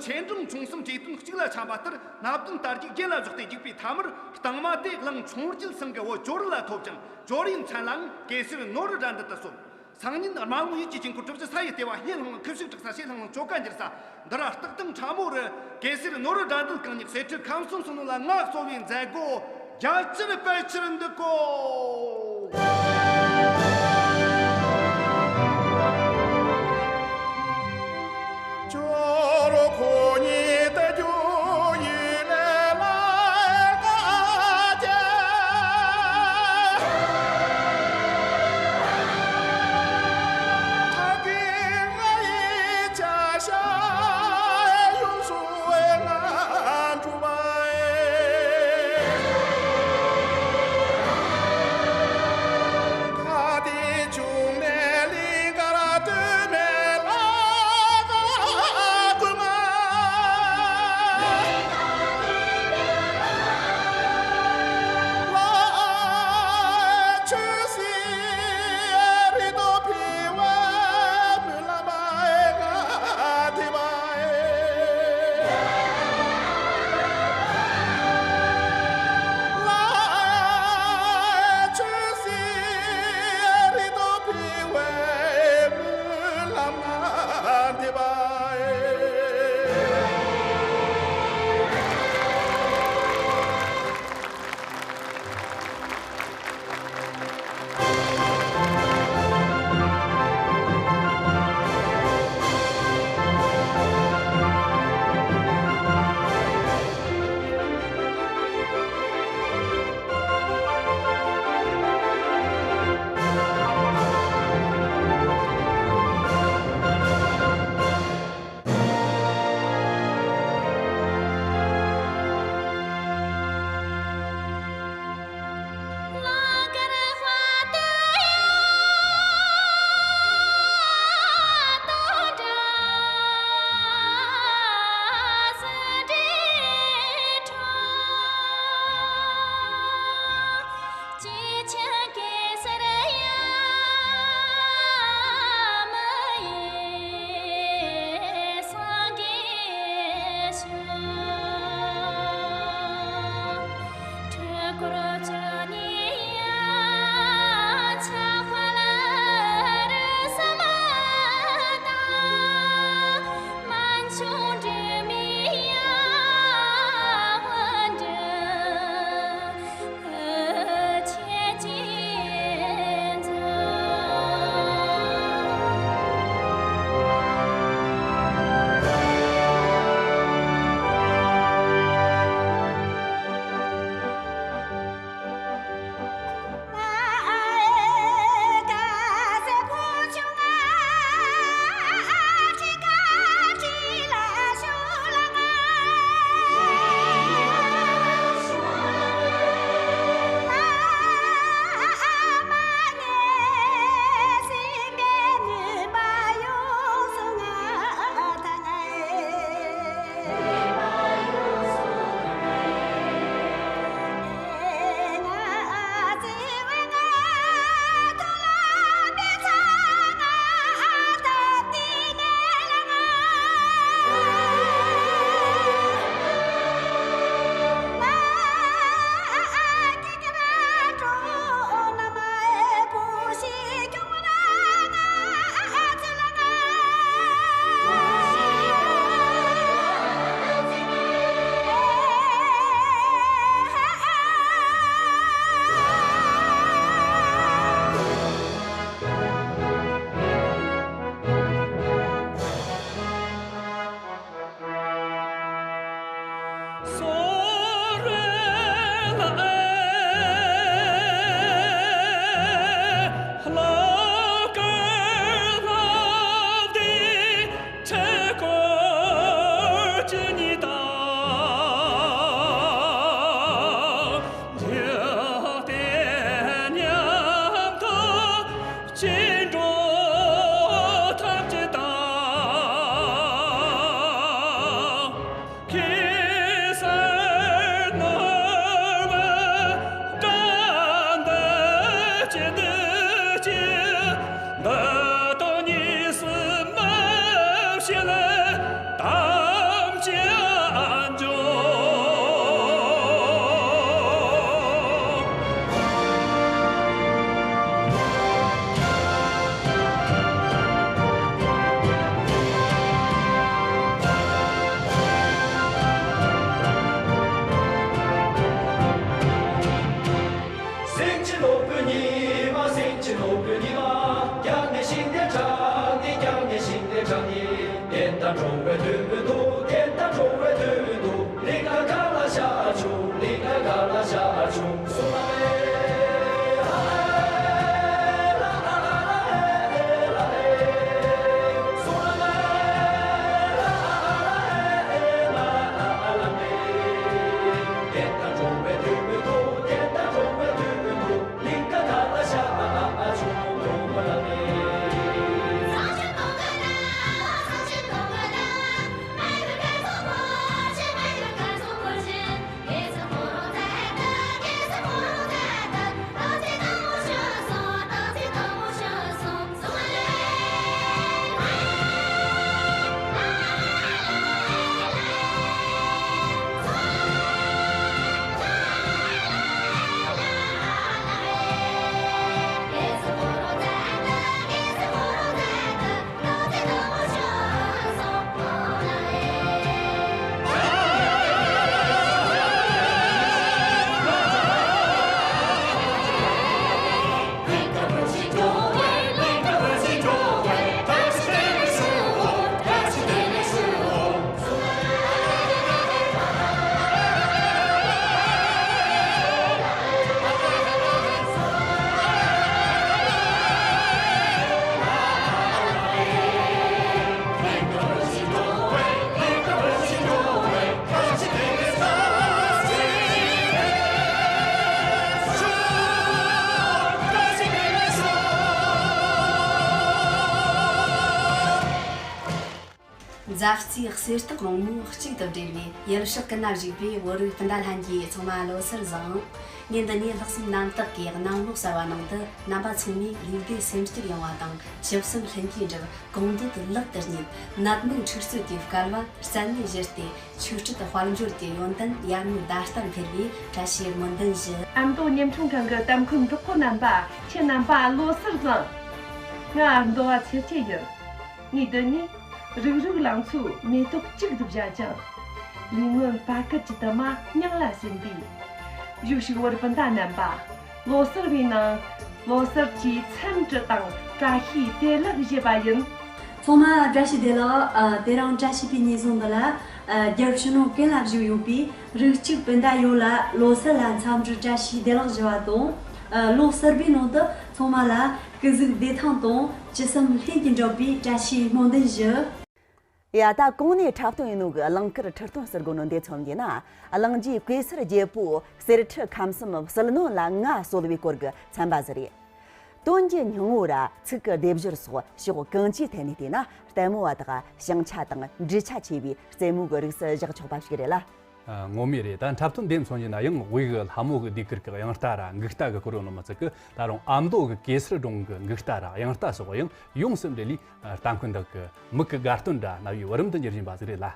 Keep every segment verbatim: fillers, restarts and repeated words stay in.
ཆེ་འབྲིང་ཆུང་གསུམ་གྲོས་དོན་གཅིག་ལ་འཆམ་པ་ལྟར་མནའ་བདུན་དར་རྒྱས་རྒྱན་ལ་བཞག་སྟེ་བརྒྱུགས་པའི་མཐའ་མར། རྟིང་མ་དེ་གླིང་ཆུང་བརྒྱུད་ཚང་གི་བོད་ཇོ་རུ་ལ་ཐོབ་ཅིང་། ཇོ་རུའི་མཚན་ལའང་གེ་སར་ནོར་བུ་དགྲ་འདུལ་དུ་གསོལ། སང་ཉིན་རྨ་ལུང་ཡུལ་གྱི་ཆོས་འཁོར་གྲུབ་ཆེན་ས་ཡི་ལྟེ་བ་ཧེ་ལྷ་ཁུ་བྱུག་གྲགས་ས་ཞེས་ལྷ་ལུང་ཆོ་ག་འགྱུར་ས་འདི་ར། སྟག་དང་ཁྲ་མོ་རུ་གེ་སར་ནོར་བུ་དགྲ་འདུལ་གང་ཉིད་གསེར་ཁྲིར་ཁམས་གསུམ་སོང་ནོ་ལ་མངའ་གསོལ་བའི་མཛད་སྒོ་རྒྱ་ཆེར་སྤེལ་ཕྱིར་འདུག་གོ། ཕྱི་ལོགས་པོའི་ཉི་མ་སེང་ཕྱི་ལོགས་པོའི་ཉི་མ། རྒྱང་ནས་ཤིང་རྟའི་གྲགས་ནི་རྒྱང་ནས་ཤིང་རྟའི་གྲགས་ནི། བདེན་མཐའ་འགྲོ་བའི་དུས་འདུག་བདེན་མཐའ་འགྲོ་བའི་དུས་འདུག་གླིང་ག་ག་ལ་བཞག་བྱུང་གླིང་ག་ག་ལ་བཞག་བྱུང་སོང་། མཛའ་བརྩེའི་གསེར་ཐག་རིང་མོ་གཅིག་ཏུ་སྦྲེལ་བའི་ཡུལ་ཕྱོགས་ཀུན་ན་བཞུགས་པའི་བོད་རིགས་སྤུན་ཟླ་ལྷན་རྒྱས་ཚང་མ་ལོ་གསར་བཟང་། ཉིན་འདི་ཉིད་ལྷག་བསམ་རྣམ་དག་གིས་གནམ་ལོ་གསར་བ་ནང་དུ་རྣམ་པ་ཚང་མས་ལུས་བདེ་སེམས་སྐྱིད་ཡོང་བ་དང་། ཞབས་ཟབ་ལྷུན་གྱིས་འགྲུབ། གང་འདོད་ལག་ཏུ་སྙེད། ནད་མུག་འཁྲུག་རྩོད་ཀྱི་བསྐལ་བ་རྩད་ནས་བཞུར་ཏེ། ཆོས་སྲིད་དཔལ་འབྱོར་གྱི་ཡོན་ཏན་ཡར་ངོའི་ཟླ་ལྟར་འཕེལ་བའི་བཀྲ་ཤིས་སྨོན་འདུན་ཞུ། ཨ་མདོ་ཉི་ཁྲོན་ཁང་གི་ལྟ་མཁན་གྲོགས་པོ་རྣམ་པ། ཁྱེད་རྣམ་པ་ལོ་གསར་བཟང་། ང་མདོ་བ་ཚེ་སྐྱིད་ཡིན། ངས་འདི་ནས་རིག་རིག་ལང་ཚོའི་མེ་ཏོག་གཅིག་ཏུ་བཞད་ཅིང་། ལས་སྔོན་བར་སྐབས་ཀྱི་དུ་མ་སྙིང་ལ་ཟིན་པས། བཞུགས་ཞིག་བོད་སྤུན་ཟླ་རྣམ་པ། ལོ་གསར་བའི་ནང་ལོ་གསར་གྱི་འཚམས་འདྲི་དང་བཀྲ་ཤིས་བདེ་ལེགས་ཞུ་བ་ཡིན། ཚང་མ་བཀྲ་ཤིས་བདེ་ལེགས། ཨ། དེ་རིང་བཀྲ་ཤིས་པའི་ཉིན་བཟང་འདི་ལ། ཨ། རྒྱལ་ཕྱི་ནང་ཀུན་ལ་བཞུགས་ཡོད་པའི་རིགས་གཅིག་སྤུན་ཟླ་ཡོངས་ལ་ལོ་གསར་ལ་འཚམས་འདྲི་བཀྲ་ཤིས་བདེ་ལེགས་ཞུ་བ་དང་། ཨ། ལོ་གསར་པའི་ནང་དུ་ཚང་མ་ལ་སྐུ་གཟུགས་བདེ་ཐང་དང་ཅི་བསམ་ལྷུན་གྱིས་འགྲུབ་པའི་བཀྲ་ཤིས་སྨོན་འདུན་ཞུ། ཡ། ད་གོང་ནས་འཁྲབ་སྟོན་ཡིན་ནོ་གི་གླིང་དཀར་ཁྲི་སྟོན་ཟེར་གོ་ནོ་འདི་མཚོན་རྒྱུ་ན། གླིང་རྗེ་གེ་སར་རྒྱལ་པོ་གསེར་ཁྲི་ཁམས་གསུམ་ཟིལ་གནོན་ལ་མངའ་གསོལ་བའི་སྐོར་གྱི་ཚན་པ་ཟིག་རེད། དོན་གྱི་སྙིང་བོ་ར་ཚིག་གི་སྡེབ་སྦྱོར་སོགས་ཕྱོགས་གང་ཅིའི་ཐད་ནས་བལྟས་ན། ལྟད་མོ་བ་དག་ཞེན་ཆ་དང་འདྲིས་ཆ་ཆེ་བའི་རྩེད་མོ་གི་རིགས་སུ་བཞག་ཆོག་པ་ཞིག་རེད་ལ། ཨ། ངོ་མས་རེད། ད་འཁྲབ་སྟོན་འདི་མཚོན་རྒྱུ་ན་ཡང་དབུས་གི་ལྷ་མོ་གི་ཟློས་གར་གི་དབྱངས་རྟ་ར་འགུག་རྟ་གི་སྐོར་ཡོད་ནོ་མ་ཚད་གི། ད་རུང་ཨ་མདོ་གི་གེ་སར་སྒྲུང་གི་འགུག་རྟ་ར་དབྱངས་རྟ་སོགས་ཡང་ཡོངས་སུ་འབྲེལ་ལས། ཨ། ལྟ་མཁན་དག་གི་མིག་གི་དགའ་སྟོན་འདྲ་རྣ་བའི་བུ་རམ་དུ་འགྱུར་བཞིན་པ་ཟིག་རེད་ལ།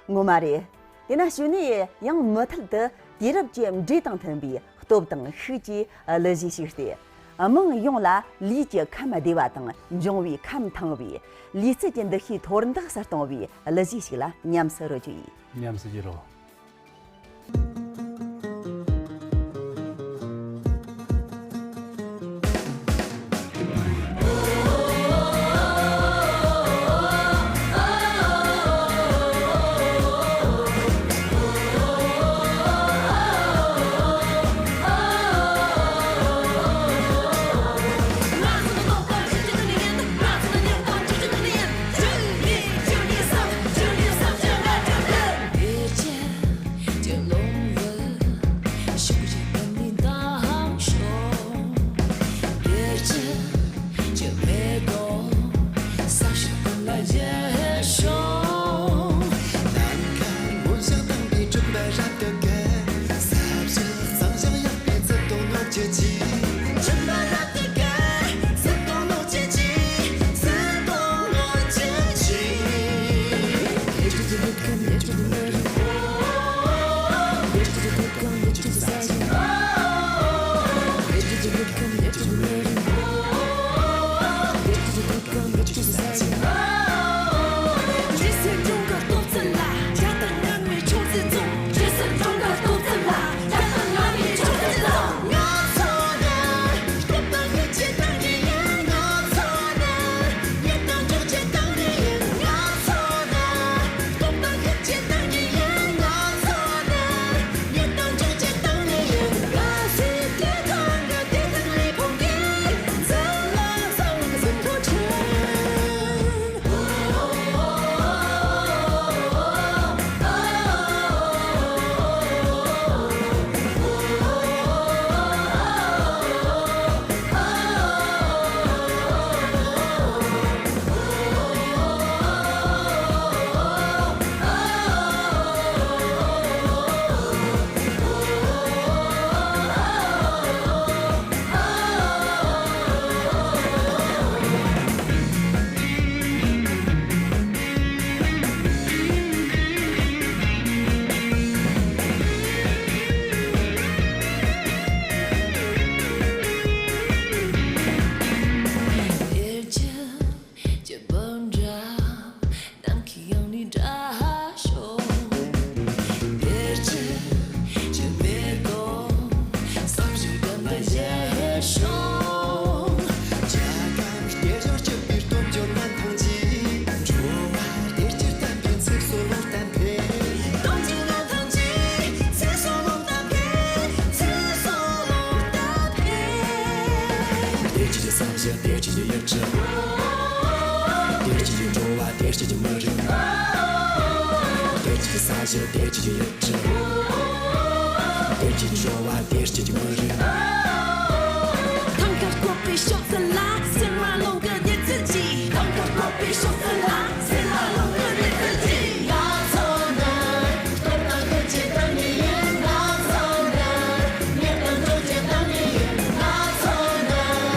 ངོ་མ་རེད། དེས་ན་གཞུག་ནས་ཡང་མུ་མཐུད་དུ་དུས་རབས་ཀྱི་འགྲོས་དང་མཐུན་པའི་སྟོབས་དང་ཤུགས་ཀྱི་གླུ་གཞས་ཤིག་སྟེ། དམངས་ཡོངས་ལ་ལུས་ཀྱི་ཁམས་བདེ་བ་དང་འབྱུང་བའི་ཁམས་ཐང་བའི་ལུས་རྩལ་གྱི་འདུ་ཤེས་མཐོར་འདེགས་སུ་གཏོང་བའི་གླུ་གཞས་ཤིག་ལ་ཉམས་སུ་རོལ་རྒྱུ་ཡིན། ཉམས་སུ་བཞེས་རོགས། དེ་སྐྱིད་ཀྱི་ས་གཞི། དེ་སྐྱིད་ཀྱི་ཡུལ་གྲུ། དེ་སྐྱིད་ཀྱི་འགྲོ་བ། དེ་སྐྱིད་ཀྱི་མི་རིགས། དེ་སྐྱིད་ཀྱི་ས་གཞི། དེ་སྐྱིད་ཀྱི་ཡུལ་གྲུ། དེ་སྐྱིད་ཀྱི་འགྲོ་བ། དེ་སྐྱིད་ཀྱི་མི་རིགས། ཐང་དཀར་བཀོད་པའི་ཕྱོགས་འཛིན་ལ། སེར་བ་ལུང་གི་གནས་ཚུལ་གྱིས། ཐང་དཀར་བཀོད་པའི་ཕྱོགས་འཛིན་ལ། སེར་བ་ལུང་གི་གནས་ཚུལ་གྱིས། ང་ཚོ་ནི། སྟོབས་དང་ཤུགས་ཀྱི་བདག་ཉིད་ཡིན། ང་ཚོ་ནི། མྱུར་དང་འགྲོས་ཀྱི་བདག་ཉིད་ཡིན། ང་ཚོ་ནི། བཀའ་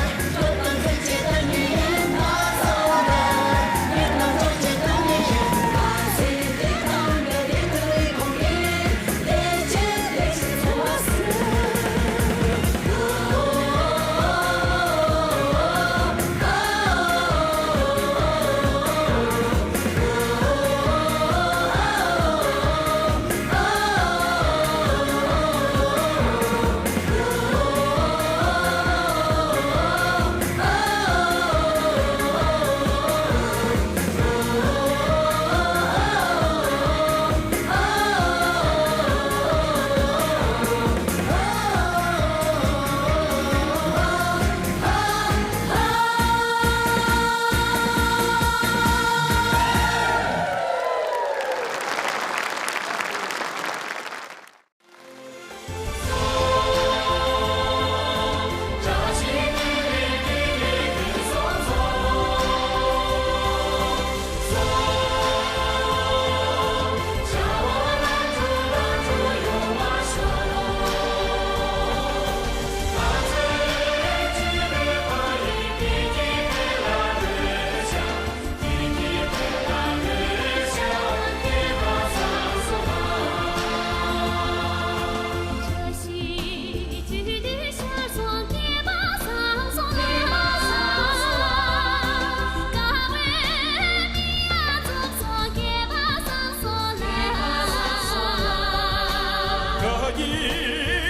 བརྒྱུད་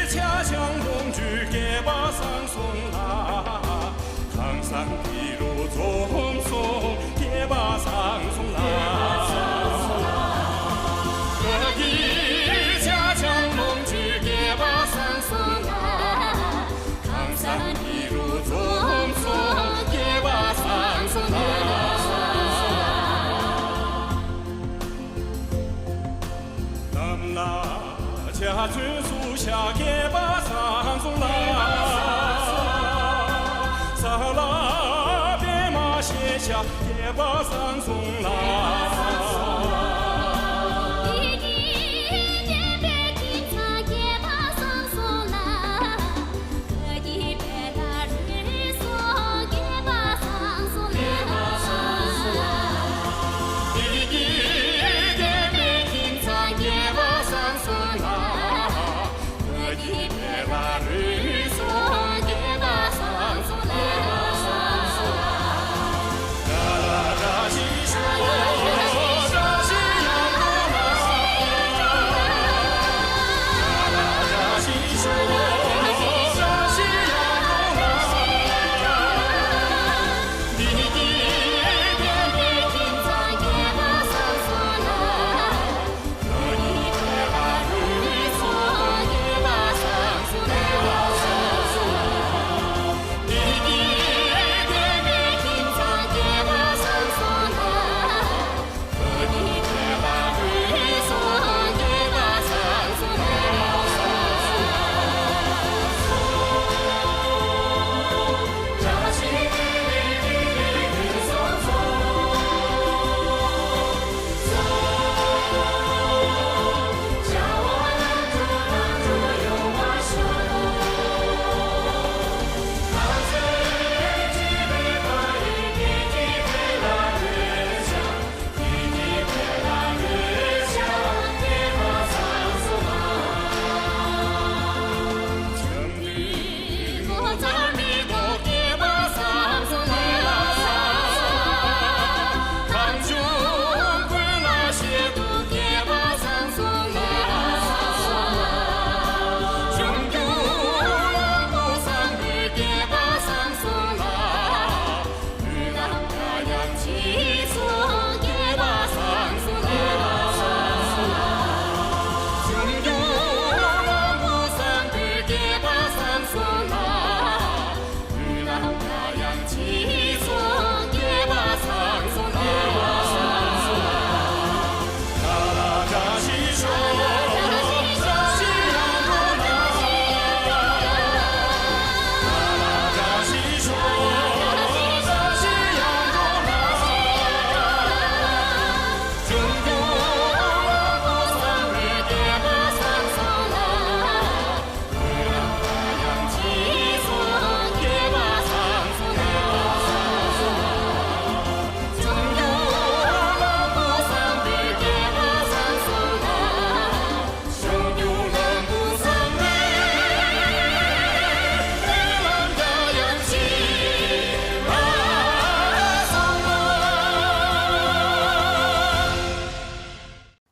ཆ་བྱང་ལོངས་སྤྱོད་རྒྱས་པ་བཟང་སོང་ལ། ཁང་བཟང་འདི་རུ་འཛོམས་སོང་རྒྱས་པ་བཟང་སོང་ལ། བཀའ་བརྒྱུད་ཆ་བྱང་ལོངས་སྤྱོད་རྒྱས་པ་བཟང་སོང་ལ། ཁང་བཟང་འདི་རུ་འཛོམས་སོང་རྒྱས་པ་བཟང་སོང་ལ། གཏམ་ལ་ཆ་མཚོན་སུ་ཤ་རྒྱས་པ་བཟང་སོང་ལ། ས་ལ་པད་མ་ཞེས་བྱ་རྒྱས་པ་བཟང་སོང་ལ།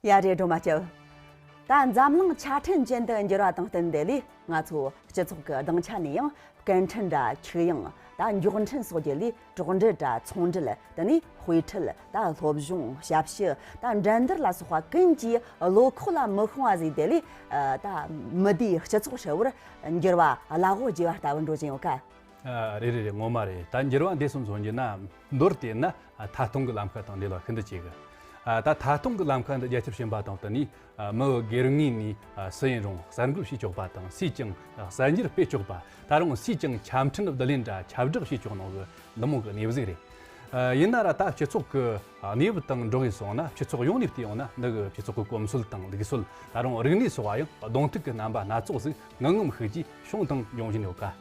ཡ་རེད། སྒྲོལ་མ་སྐྱབས། ད་འཛམ་གླིང་ཆ་འཕྲིན་ཅན་དུ་འགྱུར་བ་དང་བསྟུན་ཏེ་ལས། ང་ཚོ་སྤྱི་ཚོགས་ཀྱི་སྡིངས་ཆ་ནས་ཡང་སྐད་འཕྲིན་དང་ཆིག་ཡང་ད་མགྱོགས་འཕྲིན་སོགས་ཀྱི་ལས་གྲོགས་འབྲེལ་དང་ཚོང་འབྲེལ། དེ་ནས་དཔེ་ཁྲིད་དང་སློབ་སྦྱོང་། ཞབས་ཞུ་དང་འགྲན་བསྡུར་ལ་སོགས་པ་ཀུན་གྱིས་བློ་ཁོག་ལ་མི་ཤོང་བ་བཟོས་ཏེ་ལས། ད་མི་སྡེའི་སྤྱི་ཚོགས་ཧྲིལ་བོར་འགྱུར་བ་བླ་འོག་བརྗེ་བ་ལྟ་བུ་འགྲོ་བཞིན་ཡོད་ཀ། ཨ། རེད་རེད་རེད། ངོ་མ་རེད། ད་འགྱུར་བ་འདི་སོང་ཙང་བྱས་ན། མདོར་བསྡུས་ན་ཐད་གཏོང་གི་ལམ་ཁ་དང་འབྲེལ་བ་ཤིན་ཏུ་ཆེ་གི། ཨ། ད་ཐད་གཏོང་གི་ལམ་ཁ་འདི་རྒྱ་ཁྱབ་ཕྱིན་པ་དང་བསྟུན་ནས། ཨ། མི་སྒེར་ངོས་ནས། ཨ། སུ་ཡིན་རུང་གསར་འགོད་བྱེད་ཆོག་པ་དང་། སུས་ཀྱང་གསར་འགྱུར་སྤེལ་ཆོག་པ། ད་རུང་སུས་ཀྱང་ཆ་འཕྲིན་བསྡུ་ལེན་དང་ཁྱབ་བསྒྲགས་བྱེད་ཆོག་ནོ་གི་འདི་མོ་གི་གནས་བབ་ཟིག་རེད། ཨ། ཡིན་ན་ར་ད་སྤྱི་ཚོགས་ཀྱི་གནས་བབ་དང་འགྲོགས་ཡིན་སོང་ན། སྤྱི་ཚོགས་ཡོངས་ནས་བལྟས་ཡོང་ན། འདི་གི་སྤྱི་ཚོགས་ཀྱི་གོམས་སྲོལ་དང་ལུགས་སྲོལ། ད་རུང་རིག་གནས་སོགས་པ་ཡང་གདོང་ཐུག་གི་རྣམ་པ་སྣ་ཚོགས་ཟིག་ངང་ངམ་ཤུགས་ཀྱིས་བྱུང་དང་འབྱུང་བཞིན་ཡོད་ཀ།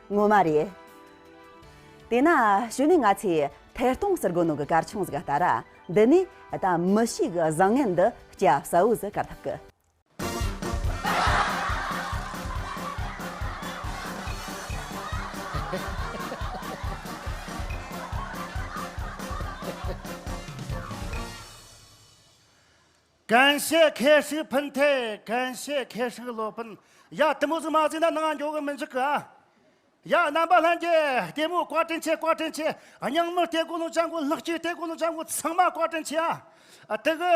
ངོ་མ་རེད། དེས་ན་གཞུག་ནས་ང་ཚོས་ཐད་གཏོང་ཟེར་གོ་ནོ་གི་གལ་ཆུང་ཟིག་ལྟར། འདི་ནས་ད་མི་གཤིས་ཀྱི་བཟང་ངན་འདི་སྐྱ་གསལ་བོ་ཟིག་བཀར་ཐུབ་ཀི། ཀན་ཤེས་ཁེ་ཧྲིག་ཕུན་ཐེ། ཀན་ཤེས་ཁེ་ཧྲིག་ལོ་ཕུན། ཡ། དེ་མོ་ཟིག་མ་ཟིག་ན་ནང་འགྱོ་གི་མི་འཇུག་གི་ཨ། ཡ། རྣམ་པ་ལྷན་རྒྱས། ལྟད་མོ་བཀའ་དྲིན་ཆེ། བཀའ་དྲིན་ཆེ། སྙིང་མི་སྟེར་གོ་ནོ་ཅང་གོ། ལག་གཅིག་སྟེར་གོ་ནོ་ཅང་གོ། ཚང་མ་བཀའ་དྲིན་ཆེ་ཨ། ཨ། དེ་གི་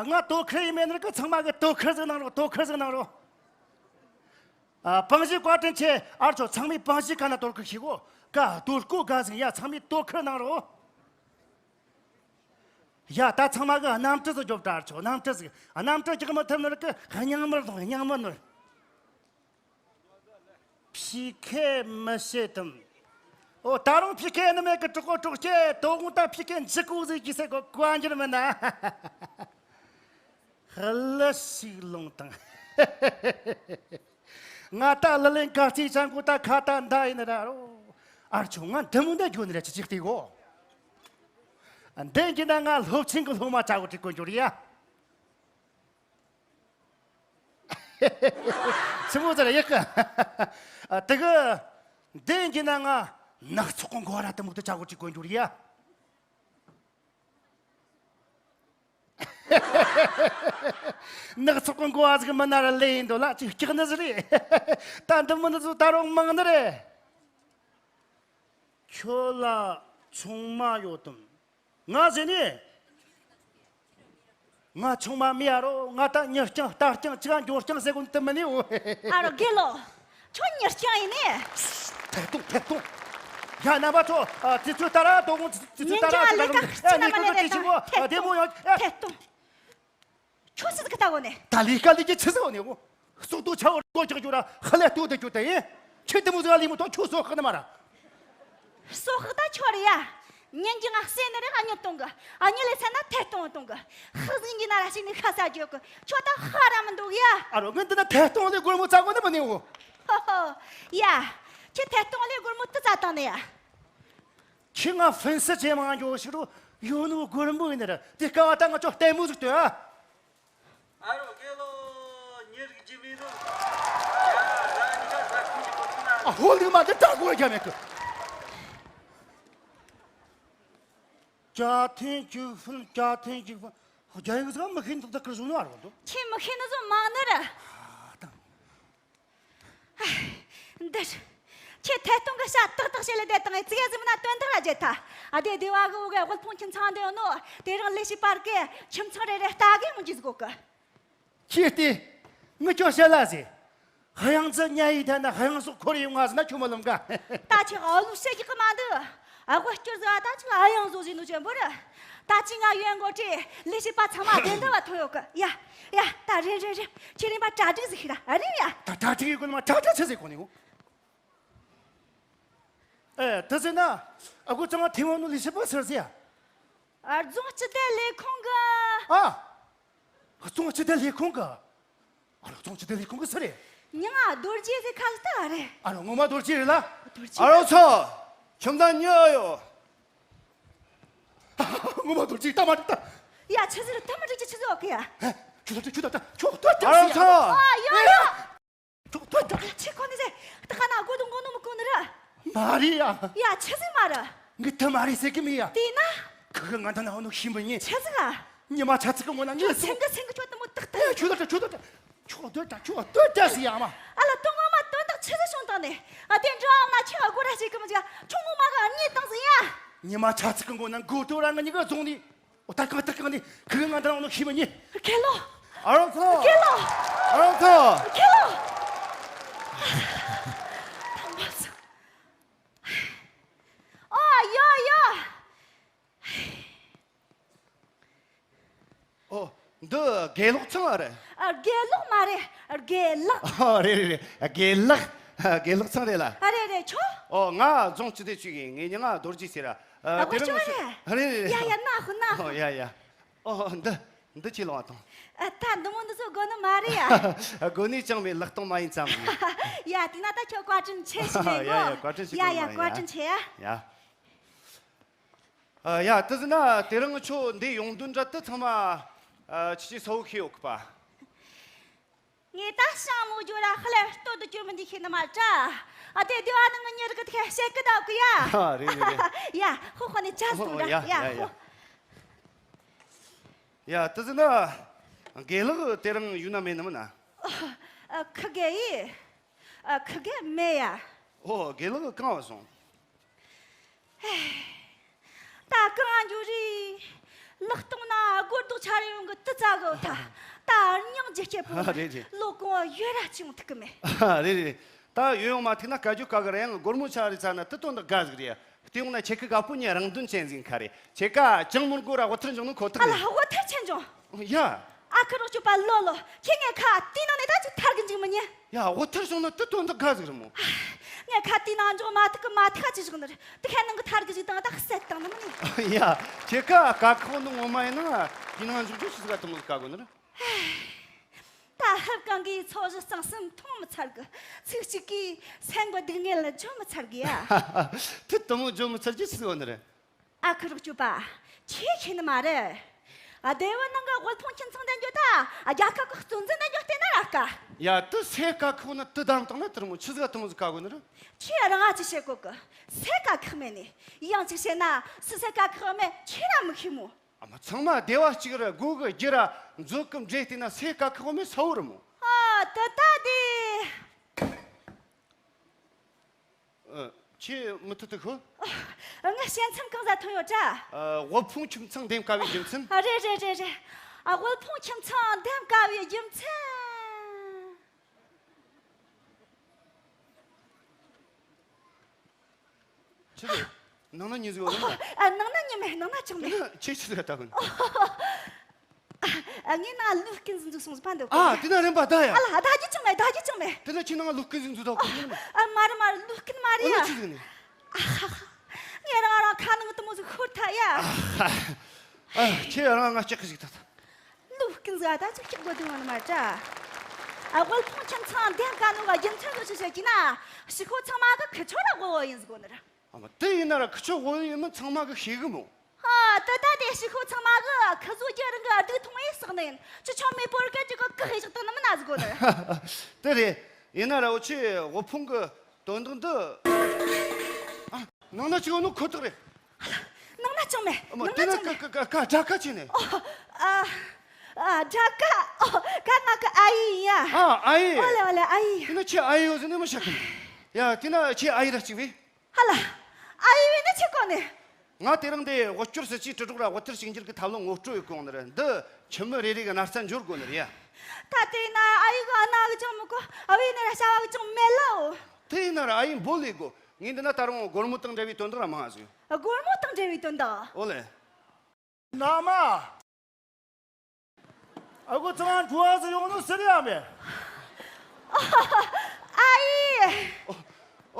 ང་དོ་ཁུར་ཡིན་མེད་ནི་གི། ཚང་མ་གི་དོ་ཁུར་ཟིག་གནང་རོགས། དོ་ཁུར་ཟིག་གནང་རོགས། ཨ། པང་གཞི་བཀའ་དྲིན་ཆེ། ཨར་ཆོ་ཚང་མས་པང་གཞི་ག་ན་དོ་ཁུར་ཤིག་གོ། ཀ་དོ་ཀོ་ག་ཟིག་ཡ། ཚང་མས་དོ་ཁུར་གནང་རོགས། ཡ། ད་ཚང་མ་གི་གནམ་གྲུ་ཟིག་རྒྱོབ་དྲ། ཨར་ཆོ་གནམ་གྲུ་ཟིག། གནམ་གྲུ་རྒྱག་མི་ཐུབ་ནོ་གི་སྙིང་མར་ལོངས། སྙིང་མར་ནོར། ཕི་ཁེ་མི་བྱེད་དམ། ཨོ། ད་རུང་ཕི་ཁེ་ནི་མེད་གི། གྲོགས་གོ་གྲོགས་སྐྱེ། དོ་དགོང་ད་ཕི་ཁེ་འཇིག་གོ་ཟིག་གི་ཟེར་གོ། བཀའ་འགྱུར་མིན་ན། ཧ་ལས་ཞིག་ལོང་དང་། ང་ད་ལི་ལིང་ག་རྩིས་ཅང་གོ། ད་ཁ་ད་མདའ་ཡིན་ར་རོ། ཨར་ཆོ་ང་འདི་མོ་འདི་འགྱོ་ནི་ར་ཅི་ཅིག་སྟེ་གོ། འདི་གི་ན་ང་སློབ་ཆེན་གི་སློབ་མ་ཅག་གོ་ཅིག་གོ་འགྱུར་ཡ། ཆི་མོ་ཟེར་ཡག་གི། ཨ། དེ་གི་འདི་གི་ན་ང་ནག་ཚོགས་གི་མགོ་ར་དེ་མོ་དེ་ཅག་གོ་ཅིག་གོ་འགྱུར་ཡ། ནག་ཚོགས་གི་མགོ་བ་ཟིག་མིན་ན་ར་ལེ་ཡིན་འདུག་ལ། ཅིག་སྐྲག་ནི་ཟིག་རེད། ད་འདི་མོ་ནི་ཟིག་ད་རུང་མང་ནི་རེད། ཁྱོད་ལ་ཆུང་མ་ཡོད་དམ། ང་ཟེར་ནི། ང་ཆུང་མ་མེད་ཨ་རོ། ང་ད་མྱི་རྐྱང་རྟ་རྐྱང་ཅིག་འགྱོ་རྐྱང་ཟེར་གོ་ནི་དེ་མིན་ནི་འོ། ཨ་རོ་དགེ་ལོ། ཁྱོད་མྱི་རྐྱང་ཡིན་ནི། ཐད་གཏོང་། ཐད་གཏོང་། ཡ། རྣམ་པ་ཚོ། ཨ། དུས་ཚོད་ལྟར་དོ་དགོང་དུས་ཚོད་ལྟར་ཉིན་རྒྱུན་ལས་ཀ་ཁག་ཅིག་ན་མ་ནས་རེད་དང་། ཐད་གཏོང་། བདེ་མོ་ཡོང་། ཨེ། ཐད་གཏོང་། ཁྱོད་སུ་ཟིག་གི་ལྟ་གོ་ནས། ད་ལས་ཀ་ལས་ཀྱི་ཆི་ཟིག་ནས་འོ། སོག་ཏུ་ཆ་བོ་ཀོ་ཅག་རྒྱུ་ར་ཧ་ལས་ལྟོས་དེ་རྒྱུ་དེ་ཡིན། ཁྱེད་དེ་མོ་ཟིག་ལས་མོ་ཐོག་ཁྱོད་སོག་ཁག་ནི་མ་ར། སོག་ཁག་ད་ཁྱོད་རེད་ཡ། ཉིན་གྱི་ང་བསད་ནི་རེད། ཨ་མྱེས་གཏོང་གི། ཨ་མྱེས་ལས་ཚད་ན་ཐད་གཏོང་གཏོང་གི། ཧི་ཟིག་གི་ན་ར་ཞིག་ནི་ཤ་ཟ་རྒྱུ་གི། ཁྱོད་ད་ཧ་ར་མི་འདུག་ཡ། ཨ་རོ། ངས་འདི་ན་ཐད་གཏོང་ལས་སྒོར་མོ་བཙལ་གོ་ནི་མིན་ནི་འོ། ཧོ་ཧོ། ཡ། ཁྱེད་ཐད་གཏོང་ལས་སྒོར་མོ་དུ་བཙལ་བཏང་ནི་ཡ། ཁྱེད་ང་ཧྥིན་སི་ཅེ་མང་འགྱོ་ཞིག་རུ་ཡོད་ནོ་སྒོར་མོ་ཡིན་ནི་ར། དེ་སྐབས་ད་ང་ཅོ་ལྟད་མོ་ཟིག་ལྟོས་ཨ། ཨ་རོ་དགེ་ལོ། ཉེ་རིགས་ཀྱི་མི་རུ། ཡ། ད་ཉི་ཤ་ཟ་ཁུངས་ཀྱི་གོ་ཐུབ་ན། ཨ། ཧོ་ལིག་མ་འདི་ད་གོ་རྒྱ་མེད་གི། ཅ་ཐེན་ཅིག་ཕུན། ཅ་ཐེན་ཅིག་ཕུན། རྒྱ་ཡིག་ཟིག་མི་ཤེས་འདུག་ད་ཀིར་བཟུང་ནི་ཨ་རོ་འདུག་ཁྱེད་མི་ཤེས་ནི་ཟོ་མང་ནི་ར། ཨ། ད། འདིར། ཁྱེད་ཐད་གཏོང་གི་ཤ་ཏག་ཏག་བྱེད་ལས་བསྡད་དང་། ཙི་གེ་ཟིག་མིན་ན་དོན་དག་ལ་བརྗེད་ཐལ། ཨ། དེ་སྡེ་བ་གི་འོག་གི་དབུལ་ཕོངས་ཁྱིམ་ཚང་འདི་ཡོད་ནོ། དེ་རིང་ལས་བྱེད་པར་གི་ཁྱིམ་ཚང་རེ་རེ་ལྟ་གི་ཡོང་རྒྱུ་ཟིག་གོ་གི། ཁྱེད་དེ་ངི་ཅོ་བཤད་ལ་ཟེ། ཧ་ཡང་ཙི་ཉ་ཡི་ཐད་ན་ཧ་ཡང་སོག་ཁོར་ཡོང་ང་ཟེར་ན་ཁྱོད་མ་ལོང་ག། ད་ཁྱེད་ཨ་ལུ་བཤད་རྒྱུ་གི་མ་འདུག་ཨ། དབུལ་སྐྱོར་ཟེར་བ་ད་ཁྱེད་ཨ་ཡང་བཟོ་བཞིན་ནོ་ཅན་པོ་རེད། ད་ཅི་ང་ཡོན་གོ་ཁྲི་ལས་བྱེད་པ་ཚང་མ་བདེན་དོན་བ་ཐོན་ཡོད་གི་ཡ། ཡ། ད་རེད་རེད་རེད། ཁྱེད་རིམ་པ་གྲ་སྒྲིག་ཟིག་ཤི་ར། ཨ། རེད་ཡ། ད་གྲ་སྒྲིག་ཡོད་གོ་ནི་མ། གྲ་སྒྲིག་ཆི་ཟིག་གོ་ནི་འོ། ཨེ། དེ་ཟེར་ན་ཨ་གོ་ཚང་མ་ཐེ་ཝན་ནོ་ལས་བྱེད་པ་ཟེར་ཟེ་ཡ། ཨ། རྫོང་སྤྱི་བདེ་ལས་ཁུངས་གི། ཨ། རྫོང་སྤྱི་བདེ་ལས་ཁུངས་གི། ཨ་རོ། རྫོང་སྤྱི་བདེ་ལས་ཁུངས་གི་སུ་རེད། མྱིང་ང་རྡོ་རྗེ་ཟེར་ཁ་ཟིག་ལྟ་བ་རེད། ཨ་རོ། ངོ་མ་རྡོ་རྗེ་རེད་ལ། རྡོ་རྗེ། ཨ་རོ་ཚོ། ཁྱིམ་ཚང་གཉིས་ཡོད། ངོ་མ་རྡོ་རྗེ་ལྟ་མ་འགྲིག་ད། ཡ། ཆི་ཟིག་རེད། ད་མ་འགྲིག་ཅི་ཆི་ཟིག་ཡོད་གི་ཡ། ཧེ། ཁྱོད་ད་ཁྱོད་ད་ཁྱོད་ད་ཨ་རོ་ཚོ། ཨ། ཡོད་ཡོད། ཁྱོད་ད་ཁྱོད་ཆི་གོ་ནི་ཟེ། ད་ག་ན་སྒོ་དང་སྒོ་ནོ་མི་གོ་ནི་ར། མ་རེད་ཡ། ཡ། ཆི་ཟིག་མ་རེད། ངི་ད་མ་རེད་ཟེར་གི་མེད་ཡ། དེས་ན། ཁི་ཁི་ང་ད་ན་འོ་ནོ་ཤིང་བུ་ཉེ། ཆི་ཟིག་ཨ། ཉི་མ་ཆ་ཚིག་གི་ངོ་ན་ངས་ཁྱོད་སེམས་གི་སེམས་གི་ཁྱོད་དུ་མོ་ཏག་ཏག་ཨེ་ཁྱོད་ད་ཁྱོད་ད་ཁྱོད་སྡོད་ད་ཁྱོད་སྡོད་ད་ཟེར་ཡ་མ། ཨ་ལ་དོན་ངོ་མ་དོན་དག་ཆི་ཟིག་བྱུང་བཏང་ནས། ཨ་དེ་འགྲོ་འོང་ན་ཁྱོད་སྒོ་ར་ཞིག་གི་མི་འཇུག་ཁྱོད་ངོ་མ་གི་གཉིད་བཏང་ཟིག་ཡ། ཉི་མ་ཆ་ཚིག་གི་ངོ་ན་མགོ་ཏོ་ར་ང་གཉིས་ཀ་རྫོང་ནས། འོ་ད་གང་ད་གང་ནས་ཁི་གི་ང་འདྲ་འོང་ནོ་ཤི་མི་ཉན། རྒན་ལགས། ཨ་རོགས་ཚོ། རྒན་ལགས། ཨ་རོགས་ཚོ། རྒན་ལགས། ཐང་མ་སོང་། ཨོ་ཡོ་ཡོ། ཨོ། འདི་དགེ་ལོག་ཚང་ཨ་རེད། ཨ། དགེ་ལོག་མ་རེད། དགེ་ལགས། ཨོ་རེད་རེད་རེད། དགེ་ལགས། དགེ་ལགས་ཚང་རེད་ལ། ཨ་རེད་རེད་ཁྱོད། ཨོ་ང་རྫོང་སྤྱི་བདེ་ཅུས་ཀྱི་ངའི་མྱིང་ང་རྡོ་རྗེ་ཟེར་ར། ཨ་དགོན་དེ་རིང་སྤྱི་བ་ངོ་ཤེས། རེད། ཨ་རེད་རེད་རེད། ཡ་ཡ་ན་ཧུ་ན་ཧུ། ཨོ་ཡ་ཡ། ཨོ་འདི་འདི་ཁྱེད་ལོང་བ་དང་། ཨ་ད་འདི་མོ་འདི་ཚོ་དགོས་ནི་མ་རེད་ཡ། དགོས་ནི་ཅང་མེད། ལག་སྟོང་མ་ཡིན་ཙམ་ཡིན། ཡ་དེ་ན་ད་ཁྱོད་བཀའ་དྲིན་ཆེ་ཞིག་ཡ་རེད་ཡ་གོ། བཀའ་དྲིན་ཆེ། ཡ་གོ་ཡ་མ་ཡིན་བཀའ་ཡ། དྲིན་ཆེ་ཡ། ཡ། ཨ་ཡ་དེ་ཟེར་ན་དེ་རིང་ཁྱོད་འདི་ཡོང་དོན་འདྲ་དེ་ཚང་མ་ཨ་ཁྱེད་ཀྱིས་གསལ་བོ་ཤེས་ཡོད་གི་པ། ངས་ད་ཤང་མོ་ཇོ་ར་ཧ་ལས་ལྟོ་དུ་གྱུར་མི་འདི་ཤེས་ནི་མ་ཏྲ། ཨ་དེ་དེ་བ་ནི་ངི་ཉེ་རི་གི་དེ་ཤེས་གི་ད་གི་ཡ། ཨ་རེད་རེད་རེད། ཡ་ཧོ་ཧོ་ནི་ཅ་ཟུ་ཨོ་འདྲ་ཡ་ཡ་ཡ་ཧོ། ཡ། ཡ་དེ་ཟེར་ན་དགེ་ལགས་དེ་རིང་ཡོད་ན་མེད་ནི་མིན་ན། ཨ་ཁི་གེ་ཡི། ཨ་ཁི་གེ་མེད་ཡ། ཨོ་དགེ་ལགས་གང་བ་སོང་། ད་གང་འགྱོ་རེད། ལག་སྟོང་ན་སྒོར་རྡོག་ཆ་རེ་ཡོང་གི་དུ་ཙ་གི་ད། ད་སྙིང་རྗེ་སྐྱེ་པོ། ཨ་རེད་རེད། ལོ་གོང་བ་ཡོད་ར་ཅིག་ཐུག་གི་མེད། ཨ་རེད་རེད། ད་ཡོད་ཡོང་མ་ཐུག་ན་བཀའ་བརྒྱུད་བཀའ་གི་ར་ཡང་སྒོར་མོ་ཆ་རེ་ཚ་ན་དུ་དོན་དག་དགའ་ཟིག་རེད། དེ་ཡོང་ན་ཁྱེད་ཀི་དགའ་པོ་ཉེ་རང་དོན་ཅན་ཟིག་ཁ་རེད། ཁྱེད་ཀ་ཅང་མི་དགོས་ར་དབུ་ཐར་འཇོག་ནོ་ཁོ་ཐག་ཨ་ལ་རེད། དབུ་ཐར་ཆེན་འཇོག་ཡ། ཨ་ཁུ་རོགས་སྐྱོབ་པ་ལོ་ལོ། ཁྱེད་ངའི་ཁ་དེའི་ནང་ནས་ད་ཅིག་ཐར་གི་འཇུག་མི་ཉན། ཡ་དབུ་ཐར་བྱུང་ན་དེ་དོན་དག་ག་ཟིག་རེད་མོ། ངའི་ཁ་དེའི་ནང་འཇོག་མ་ཐུབ་གི་མ་ཐུབ་ཁ་ཅིག་བཞག་ནི་རེད། དེ་ཁ་ནང་གི་ཐར་གི་ཞིག་དང་ད་གསལ་བཏང་ནི་མིན་ནི། ཡ། ཁྱེད་ཀ་དཀའ་ཁག་ནི་ངོ་མ་ཡིན་ན་དེའི་ནང་འཇོག་རྒྱུ་ཞིག་ཟིག་ག་དུ་མོ་ཟིག་ག་དགོས་ནི་རེད། ད་ཧབ་གང་གི་འཚོ་བཞི་གཙང་གསུམ་མཐོང་མི་ཚར་གི། ཚིག་གཅིག་གིས་སེམས་གི་སྡུག་བསྔལ་ལ་བརྗོད་མི་ཚར་གི་ཡ། དེ་དུ་མོ་བརྗོད་མི་ཚར་རྒྱུ་ཞིག་ཟིག་ཡོད་ནི་རེད། ཨ་ཁུ་རོགས་སྐྱོབ་པ། ཁྱེད་ཤེས་ནི་མ་རེད། ཨ་སྡེ་བ་ནང་གི་དབུལ་ཕོངས་ཁྱིམ་ཚང་དེ་འགྱོ་ད། ཨ་རྒྱལ་ཁབ་ཀྱི་གཙོ་འཛིན་དེ་འགྱོ་བལྟས་ན་ར་དཀའ། ཡ་དེ་སེ་དཀའ་ཁག་ན་དེ་བདམས་བཏང་ན་དེར་མོ་ཆི་ཟིག་ག་དུ་མོ་ཟིག་དཀའ་གོ་ནི་རེད། ཁྱེད་རང་ང་ཅི་བཤད་གོ་གི། སེ་དཀའ་ཁག་མེད་ནི། ཡང་ཅིག་བཤད་ན་སུ་སེ་དཀའ་ཁག་མེད་ཁྱེད་རང་མི་ཤེས་མོ། ཨ་མ་ཚང་མ་སྡེ་བ་གཅིག་ར་སྒོ་གི་རྒྱུ་ར་མཛོད་གི་འདྲེས་བལྟས་ན་སེ་དཀའ་ཁག་མེད་ས་བོ་རེད་མོ། ཨ་དེ་ད་དེ། ཨ། ཁྱེད་མུ་མཐུད་དུ་ཤོད། ཨ། ངའི་བཤད་མཚམས་གང་ཟིག་ཐོན་ཡོད་དྲ། ཨ། དབུལ་ཕོངས་ཁྱིམ་ཚང་འདེམས་དཀའ་བའི་རྒྱུ་མཚན། ཨ། རེད་རེད་རེད་རེད། ཨ། དབུལ་ཕོངས་ཁྱིམ་ཚང་འདེམས་དཀའ་བའི་རྒྱུ་མཚན། ཆི་རེད། ནང་ན་མྱི་ཟིག་ཡོད་ལ། ཨ། ནང་ན་མྱི་མེད། ནང་ན་ཅང་མེད། དེ་ན་ཁྱེད་ཆི་ཟིག་ལྟ་གི། ཨ། ངའི་ནང་ལུས་སྐན་ཟིག་འཛུགས་སོང་ཟིག་པ་འདུག་ཨ། དེ་ན་རེམ་པ་ད་ཡ། ཨ་ལ་ད་རྒྱུ་ཅང་མེད། ད་རྒྱུ་ཅང་མེད། དེ་ན་ཁྱེད་ནང་ལུས་སྐན་ཟིག་འཛུགས་ད་གི། ཨ། མ་རེད་མ་རེད། ལུས་སྐན་མ་རེད་ཡ། ཨོ་ན་ཆི་ཟིག་ནི། ཨ་ཧ་ཧ། ངས་རང་རང་ཁ་ནང་དུ་མོ་ཟིག་ཤོར་ཐལ་ཡ། ཨ་ཧ། ཨ། ཁྱེད་རང་ང་སྐྲག་གི་ཟིག་ད་ད། ལུས་སྐན་ཟིག་ད་ཅིག་སྐྲག་དགོས་དོན་ཡོད་ནི་མ་རེད་དྲ། ཨ། དབུལ་ཕོངས་ཁྱིམ་ཚང་འདེམས་དཀའ་ནོ་གི་རྒྱུ་མཚན་ཟིག་ཅིག་བཤད་རྒྱུ་ན། ཕྱི་ཁོ་ཚང་མ་གི་ཁི་ཆོ་ར་དབུལ་བོ་ཡིན་ཟེར་གོ་ནི་ར། ཨ་མ་དེ་ཡིན་ན་ར་ཁི་ཆོ་དབུལ་ཡིན་མིན་ཚང་མ་གི་ཤེས་གི་མོ། ཨ། དེ་ད་དེ་ཕྱི་ཁོ་ཚང་མ་གི་ཁི་ཟོ་རྒྱུ་རང་གི་སྡུག་མཐོང་ཡིན་ཟེར་ནི་ཡིན། ཁྱི་ཆོ་མེད་པོ་ར་གི་ཅིག་གི་གི་ཧེ་ཞིག་དང་ནི་མིན་ན་ཟེར་གོ་ནི་ར། དེ་རེད། ཡིན་ན་ར་འུ་ཆོས་དབུལ་ཕོངས་གི་དོན་དག་འདི། ཨ། ནང་ན་ཅིག་ཡོད་ནོ་ཁོ་ཐག་རེད། ནང་ན་ཅང་མེད། ཨ་མ། ནང་ན་དེ་ན་ཅང་མེད། ཀ་ཀ་ཀ་ཀ་དྲ་ཀ་ཅི་ནས། ཨོ། ཨ། ཨ། དྲ་ཀ། ཨོ། ཀ་ང་ཀི་ཨ་ཡེ་ཡིན་ཡ། ཨ། ཨ་ཡེ། ཨོ་ལེ་ཨོ་ལེ་ཨ་ཡེ། དེ་ན་ཁྱེད་ཨ་ཡེ་ཡོད་ཟེར་ནས་མི་ཤེས་གི། ཡ་དེ་ན་ཁྱེད་ཨ་ཡེ་ར་གཅིག་བས། ཧ་ལ། ཨ་ཡེ་བས་ནི་ཁྱེད་གོ་ནས། ང་དེ་རིང་འདི་དབུལ་སྐྱོར་སྲིད་ཇུས་དྲིལ་སྒྲོག་ར་དབུལ་ཐར་གཅིག་གྱུར་གྱི་ཐབས་ལམ་ངོ་སྤྲོད་ཡོད་གོང་ནི་རེད། འདི་ཁྱིམ་མི་རེ་རེ་གི་ན་ཚ་འབྱོར་དགོས་ནི་རེད་ཡ། ད་དེ་ན་ཨ་ཡེ་གི་ཨ་ན་གི་ཅང་མི་གོ། ཨ་བས་ནི་ར་བྱ་བ་གི་ཅང་མེད་ལ་འོ། དེ་ཡིན་ན་ར་ཨ་ཡེ་འབོད་ལས་དགོས། ངས་འདི་ན་ད་རུང་སྒོར་མོ་དང་འབྲེལ་བའི་དོན་དག་ར་མང་ང་ཟིག་ཡོད། སྒོར་མོ་དང་འབྲེལ་བའི་དོན་དག་ཨོ་ལེ། ན་མ། ཨ་ཁུ་ཚང་འགྲོ་བ་ཟིག་ཡོང་ནོ་ཟེར་ཡ་མེད། ཨ་ཡེ། ཨོ།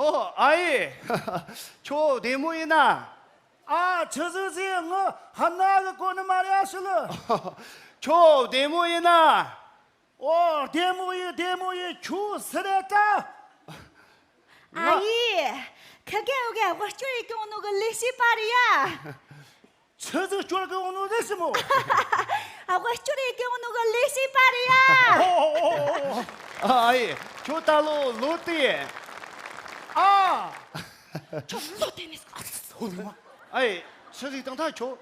ཨོ། ཨ་ཡེ། ཁྱོད་བདེ་མོ་ཡིན་ན། ཨ། ཆི་ཟིག་ཟེར། ངི་ཧ་ན་གི་གོ་ནི་མ་རེད་ཨ་ཤི་ལི། ཁྱོད་བདེ་མོ་ཡིན་ན། ཨོ། བདེ་མོ་ཡིན། བདེ་མོ་ཡིན། ཁྱོད་སུ་རེད་ད། ང་། ཨ་ཡེ། ཁི་གེ་འུ་གེ་དབུལ་སྐྱོར་ཡེ་གི་ཡོང་ནོ་གི་ལས་བྱེད་པ་རེད་ཡ། ཆི་ཟིག་སྐྱོར་གི་ཡོང་ནོ་རེད་ཟེར་མོ། ཨ། དབུལ་སྐྱོར་ཡེ་གི་ཡོང་ནོ་གི་ལས་བྱེད་པ་རེད་ཡ། ཨོ་ཨོ་ཨོ་ཨོ། ཨ། ཨ་ཡེ། ཁྱོད་ད་ལོ་ལོ་དེ། ཨ། ཁྱོད་ལོ་དེ་ནས། ཨ་ཧོ་ནི་མ། ཨ་ཡེ། ཆི་ཟིག་དང་ད་ཁྱོད།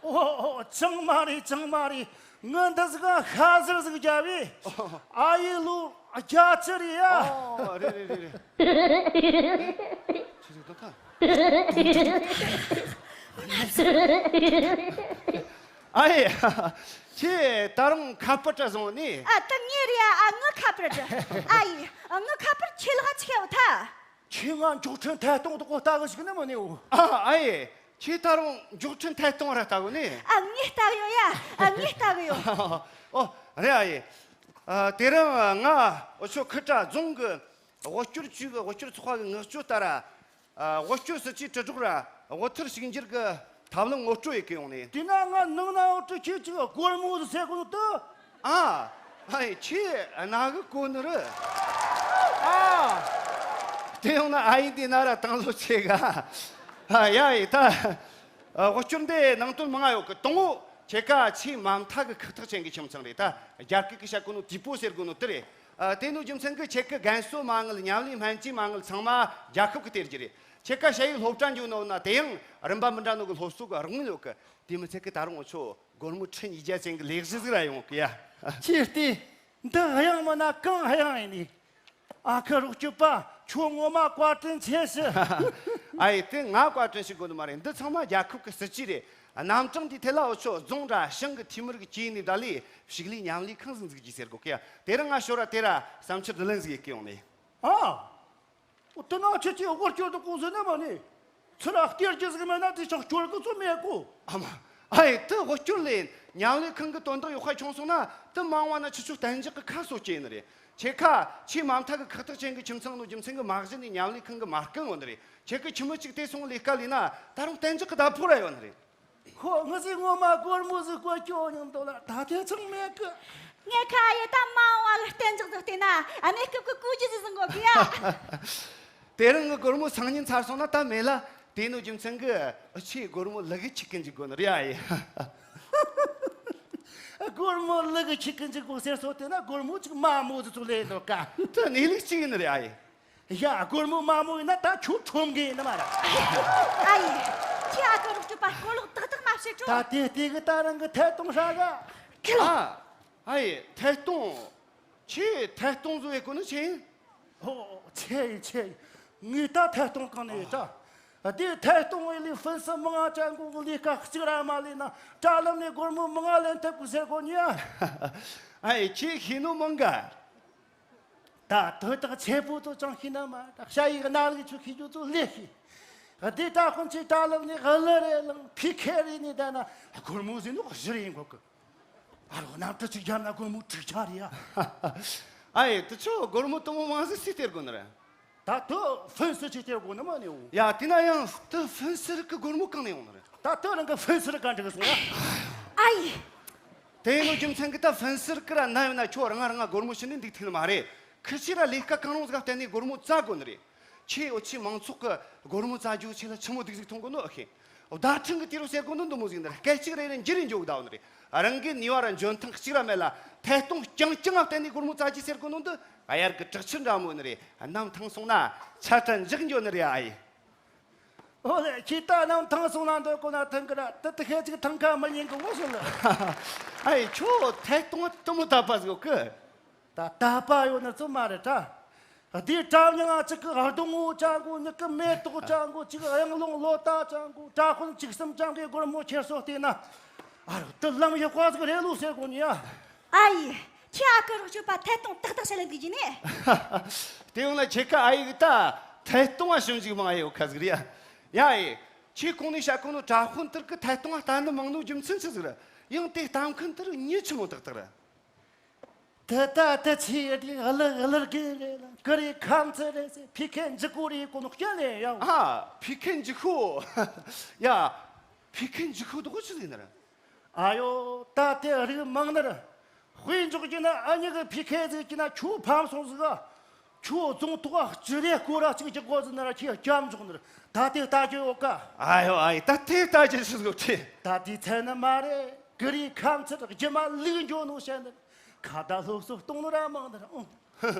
ཨོ། ཨོ། ཅང་མ་རེད། ཅང་མ་རེད། ངི་འདི་ཟིག་ཤ་ཟུར་ཟིག་རྒྱབ་བས། ཨ་ཡེ་ལོ་རྒྱ་ཆི་རེད་ཡ། ཨོ། རེད་རེད་རེད་རེད། ཆི་ཟིག་ཏོ་ཁ། ཨ་ཡེ། ཁྱེད་ད་རུང་ཁ་པར་བྲིས་སོང་ནི། ཨ། ད་ངས་རེད་ཡ། ཨ། ངི་ཁ་པར་བྲིས། ཨ་ཡེ། ཨ། ངི་ཁ་པར་ཁྱེད་ལ་ཆི་ཡོད་ཐལ། ཁྱེད་ང་མགྱོགས་འཕྲིན་ཐད་གཏོང་དུ་གོ་ལྟ་གི་ཞིག་ནི་མ་ནི་འོ། ཨ། ཨ་ཡེ། ཁྱེད་ད་རུང་མགྱོགས་འཕྲིན་ཐད་གཏོང་ར་ལྟ་གོ་ནི། ཨ། ངས་ལྟ་གི་ཡོད་ཡ། ཨ། ངས་ལྟ་གི་ཡོད། ཨོ། རེད། ཨ་ཡེ། ཨ། དེ་རིང་ང་འུ་ཆོ་ཁུལ་དྲ་རྫོང་གི་དབུལ་སྐྱོར་ཅུས་གི་དབུལ་སྐྱོར་ཚོགས་པ་གི་མངགས་བཅོལ་ལྟར། ཨ། དབུལ་སྐྱོར་སྲིད་ཇུས་དྲིལ་སྒྲོག་ར་དབུལ་ཐར་ཕྱུག་འགྱུར་གི་ཐབས་ལམ་ངོ་སྤྲོད་ཡེ་གི་ཡོང་ནི། དེ་ན་ང་ནང་ན་འུ་ཆོ་ཁྱེད་ཅིག་སྒོར་མོ་ཟིག་ཟེར་གོ་ནོ་དེ། ཨ། ཨ་ཡེ། ཁྱེད་ན་གི་གོ་ནི་རེད། ཨ། དེ་ཡོང་ན་ཨ་ཡེ་འདི་ན་ར་དང་ལོ་ཆེ་ག། ཨ། ཡ་ཡེ། ད། ཨ། དབུལ་སྐྱོར་འདི་ནང་དོན་མང་ང་ཡོད་གི། དང་པོ་ཁྱེད་ཀ་ཆེས་མ་མཐའ་གི་ཁག་ཐེག་ཅན་གི་ཁྱིམ་ཚང་རེད། ད་རྒྱ་སྐད་གི་བཤད་གོ་ནོ་དུས་པོ་ཟེར་གོ་ནོ་དེ་རེད། ཨ། དེ་ནོ་རྒྱུ་མཚན་གི་ཁྱེད་ཀི་རྒན་གསོ་མ་དངུལ། མཉམ་ལས་སྨན་བཅོས་མ་དངུལ་ཚང་མ་རྒྱལ་ཁབ་གི་སྟེར་རྒྱུ་རེད། ཁྱེད་ཀ་ཞ་ཡི་སློབ་གྲྭ་འགྱོ་ནོ་ན་དེ་ཡང་རིམ་པ་མི་འདྲ་ནོ་གི་སློབ་གསོ་གི་རོགས་དངུལ་ཡོད་གི། དེ་མི་ཚད་གི་ད་རུང་འུ་ཆོ་སྒོར་མོ་ཁྲི་ཉིས་བརྒྱ་ཅན་གི་ལས་གཞི་ཟིག་ར་ཡོང་གི་ཡ། ཁྱེད་ལྟོས། འདི་གཡང་མིན་ན་གང་གཡང་ཡིན་ནི། ཨ་ཁུ་རོགས་སྐྱོབ་པ། ཁྱོད་ངོ་མ་བཀའ་དྲིན་ཆེ་ཞུ། ཨ་ཡེ། དེ་ང་བཀའ་དྲིན་ཞུ་དགོས་ནི་མ་རེད། འདི་ཚང་མ་རྒྱལ་ཁབ་ཀྱི་སྲིད་ཇུས་རེད། རྣམ་གྲངས་འདིའི་ཐད་ལ་འུ་ཆོ་རྫོང་ར་ཞང་གི་འཐུས་མི་རིགས་བཅས་ནས་བསྡད་ལས་ཕྱུགས་ལས་མཉམ་ལས་ཁང་ཟིག་འཛུགས་རྒྱུ་ཟེར་གོ་གི་ཡ། དེ་རིང་ང་ཞོར་ར་དེ་ར་བསམ་འཆར་བསྡུ་ལེན་ཟིག་ཡེ་གི་ཡོང་ནི། ཨ། འོ། དེ་ན་ཁྱེད་ཀྱིས་དབུལ་སྐྱོར་དུ་གོ་ཟེར་ནི་མ་ནི། ཚུར་ལ་སྟེར་རྒྱུ་ཟིག་མེད་ན་དེ་ཆག་སྐྱོར་གི་ཚོད་མེད་གོ། ཨ་མ། ཨ་ཡེ། དེ་དབུལ་སྐྱོར་ལས་མཉམ་ལས་ཁང་གི་དོན་དག་ཡག་པ་བྱུང་སོང་ན་དེ་མང་བ་ན་ཁྱེད་ཆོ་གཏན་འཇགས་ཀྱི་ཁ་གསོ་སྐྱེལ་ནི་རེད། ཁྱེད་ཀ་ཆེས་མ་མཐའ་གི་ཁག་ཐེག་ཅན་གི་ཁྱིམ་ཚང་ནོ་རྒྱུ་མཚན་གི་མ་གཞི་ནས་མཉམ་ལས་ཁང་གི་མ་རྐང་ཡོད་ནི་རེད། ཁྱེད་ཀྱི་ཁྱིམ་མི་གཅིག་དེ་སོང་ལས་ཀ་ལས་ན་ད་རུང་གཏན་འཇགས་ཀྱི་བདག་པོ་ར་ཡོད་ནི་རེད། ཁོ་ངི་ཟིག་ངོ་མ་སྒོར་མོ་ཟིག་དགོས་ཀྱི་ཡོད་སྙམ་འདུག་ལ། ད་དེ་ཚང་མེད་གི། ངས་ཁ་ཡེ་ད་མ་འོངས་པ་ལ་གཏན་འཇགས་ཟིག་བལྟས་ན་གནས་སྐབས་ཀྱི་སྐུ་རྒྱུ་ཟིག་བཟང་གོ་གི་ཡ། དེ་རིང་གི་སྒོར་མོ་སང་ཉིན་ཚར་སོང་ན་ད་མེད་ལ། དེ་ནོ་རྒྱུ་མཚན་གི་འུ་ཆོས་སྒོར་མོ་ལི་གི་ཁྱི་གི་འཇུག་དགོས་ནི་རེད། ཨ་ཡེ། སྒོར་མོ་ལི་གི་ཁྱི་གི་འཇུག་དགོས་ཟེར་སོང་དེ་ན་སྒོར་མོ་ཅིག་དམའ་མོ་ཟིག་ཚུར་ལེན་འདུག་ག། དེ་གནས་ལུགས་གཅིག་ཡིན་ནི་རེད། ཨ་ཡེ། ཡ། སྒོར་མོ་དམའ་མོ་ཡིན་ན་ད་ཁྱོད་ཁྲོམ་གི་ཡིན་ནི་མ་རེད། ཨ་ཡེ། ཁྱེད་ཨ་ཁུ་རོགས་སྐྱོབ་པ་སྐོར་ལོག་ཏག་ཏག་མ་བྱེད་ཅོ། ད་དེ་ལྟས་གི་ད་རང་གི་ཐད་གཏོང་ཧྲ་ག། ཁྱེད་ལ། ཨ། ཨ་ཡེ། ཐད་གཏོང་། ཁྱེད་ཐད་གཏོང་བཟོ་ཡེ་གོ་ནི་ཆེ་ཡིན། ཨོ། ཆེ་ཡིན་ཆེ་ཡིན། ངས་ད་ཐད་གཏོང་གང་ནས་ཡོད་ད། དེ་ཐད་གཏོང་བའི་ལས་ཕུན་སུམ་མང་ང་ཅན་གོ་གི་ལས་ཀ་གཅིག་ར་མ་ལས་ན་དྲ་ལམ་ནས་སྒོར་མོ་མང་ང་ལེན་ཐུབ་གི་ཟེར་གོ་ནི་ཡ། ཨ་ཡེ། ཁྱེད་ཤེས་ནོ་མང་ག། ད་དོན་དག་ཆེ་པོ་ཚོ་ཅང་ཤེས་ན་མ། ད་ཤ་ཡི་གནའ་ལུགས་ཆོ་ཤེས་རྒྱུ་ཚོ་ལས་ཤེས། དེ་ད་ཁོང་ཚོས་དྲ་ལམ་ནས་གླུ་རེ་བླངས། ཕི་ཁེ་རེ་ནས་བསྡད་ན་སྒོར་མོ་ཟིན་ནོ་བཞི་རེ་ཡིན་གོ་གི། ཨ་རོ། གནམ་གྲུ་གཅིག་བརྒྱབ་ན་སྒོར་མོ་དྲུག་བརྒྱ་རེད་ཡ། ཨ་ཡེ། དེ་ཆོ་སྒོར་མོ་དུ་མོ་མང་ཟིག་སུས་སྟེར་དགོས་ནི་རེད། ད་དུ་ཕུན་སུམ་ཅིག་སྟེར་དགོས་ནི་མ་ནི་འོང་། ཡ། དེ་ན་ཡང་དུ་ཕུན་སུམ་གི་སྒོར་མོ་གང་ནས་ཡོང་ནི་རེད། ད་དུ་རང་གི་ཕུན་སུམ་ག་འགྲིག་སོང་ཡ། ཨ་ཡེ། དེ་ཡིན་ནོ་རྒྱུ་མཚན་གི་ད་ཕུན་སུམ་གི་ར་ན་ཡོད་ན་ཁྱོད་རང་ང་རང་ང་སྒོར་མོ་ཕྱིན་ནི་འདུག་ཐུབ་ནི་མ་རེད། ཁི་ཆི་ར་ལས་ཀ་གང་རུང་ཟིག་ག་བརྟེན་ནས་སྒོར་མོ་བཙལ་དགོས་ནི་རེད། ཁྱེད་འུ་ཆོའི་མང་ཚོགས་ཀྱི་སྒོར་མོ་བཙལ་རྒྱུ་ཆེད་ལ་ཆི་མོ་སྡུག་ཟིག་མཐོང་གོ་ནོ་ཨེ་ཤེས། བརྡ་འཕྲིན་གྱི་དུས་རབས་ཟེར་གོ་ནོ་འདི་མོ་ཟིག་ནི་རེད། སྐད་ཅིག་རེ་རེ་འགྱུར་རེ་འགྱོ་གི་བསྡད་ནི་རེད། རང་གི་ནུས་པ་ར་འཇོན་ཐང་གཅིག་ར་མེད་ལ་ཐད་གཏོང་རྐྱང་རྐྱང་ང་བརྟེན་ནས་སྒོར་མོ་བཙལ་རྒྱུ་ཟེར་གོ་ནོ་འདི་གཡར་གི་དྲག་ཆུ་འདྲ་མོ་ནི་རེད། གནམ་ཐང་སོང་ན་ཆར་ཁྲ་འཇག་འགྱོ་ནི་རེད། ཨ་ཡེ། ཨོ་ལེ། ཁྱེད་ད་གནམ་ཐང་སོང་ན་འདོད་གོ་ན་ཐང་གི་ར་དུ་དུ་ཁེ་ཅིག་ཐང་ཁ་མི་ཉན་གི་ངོ་ཤེས་ལ། ཨ་ཡེ། ཁྱོད་ཐད་གཏོང་དུ་མོ་དད་པ་ཟིག་གི། ད་དད་པ་ཡོད་ནི་ཚོ་མ་རེད་ད། དེའི་དྲ་མྱི་ང་གཅིག་གི་སྡོང་བོ་ཅན་གོ། མྱི་གི་མེ་ཏོག་ཅན་གོ། གཅིག་གི་གཡང་ལུང་ལོ་ཏ་ཅན་གོ། དྲ་དཔོན་བཅུ་གསུམ་ཅན་གི་སྒོར་མོ་ཁྱེར་སོ་བལྟས་ན། ཨ་རོ། དུ་ལམ་ཡག་པ་ཟིག་རེད་ལོ་ཟེར་གོ་ནི་ཡ། ཨ་ཡེ། ཁྱེད་ཨ་ཁུ་རོགས་སྐྱོབ་པ་ཐད་གཏོང་ཏག་ཏག་བྱེད་ལ་འདུག་གི་ནི། དེ་ཡོང་ན་ཁྱེད་ཀ་ཨ་ཡེ་གི་ད་ཐད་གཏོང་བ་ཞིབ་འཇུག་མང་ཡོད་ཁ་ཟིག་རེད་ཡ། ཡ་ཡེ། ཁྱེད་གོང་ནས་བཤད་གོ་ནོ་དྲ་དཔོན་དེར་གི་ཐད་གཏོང་བ་ལྟ་ནི་མང་ནོ་རྒྱུ་མཚན་ཆི་ཟིག་རེད། ཡང་དེ་ལྟ་མཁན་དེར་མྱི་ཆི་མོ་ཏག་ཏག་རེད། དེ་ད་དེ་ཆི་ཡེ་དེ་གླུ་གླུ་རྒན་རེད་ལ་ཀུ་རེ་ཁམ་ཚི་རེད་ཟེར། ཕི་ཁེ་འཇིག་གོ་རེད་གོ་ནོ་སྐྱོན་ལེ་ཡ། ཨ། ཕི་ཁེ་འཇིག་ཤོ། ཡ། ཕི་ཁེ་འཇིག་ཤོ་དེ་གོ་ཆི་ཟིག་ནི་རེད། ཨ་ཡོ། ད་དེ་རིགས་མང་ནི་རེད། དཔེ་འཇོག་རྒྱུ་ན་ཨ་མྱེས་གི་ཕི་ཁེ་ཟིག་གི་ན་ཁྱོད་ཕམ་སོང་ཟིག་ག། ཁྱོད་རྫོང་ཐོག་སྤྱི་བདེ་སྐོར་ར་གཅིག་གི་སྐོར་ཟིག་ན་ར་ཁྱེད་སྐྱབས་འཇོག་ནི་རེད། ད་དེ་ལྟ་རྒྱུ་ཡོད་ཀ། ཨ་ཡོ། ཨ་ཡེ། ད་དེ་ལྟ་རྒྱུ་ཆི་ཟིག་ཡོད་དེ། ད་དེ་ཚད་ནི་མ་རེད། ཀུ་རེ་ཁམ་ཚི་རྒྱུ་མ་ལུག་འགྱོ་ནོ་བཤད་ནི་རེད། ཁ་བརྡ་སློབ་གསོ་གཏོང་ནི་ར་མང་ནི་ར། ཨང་།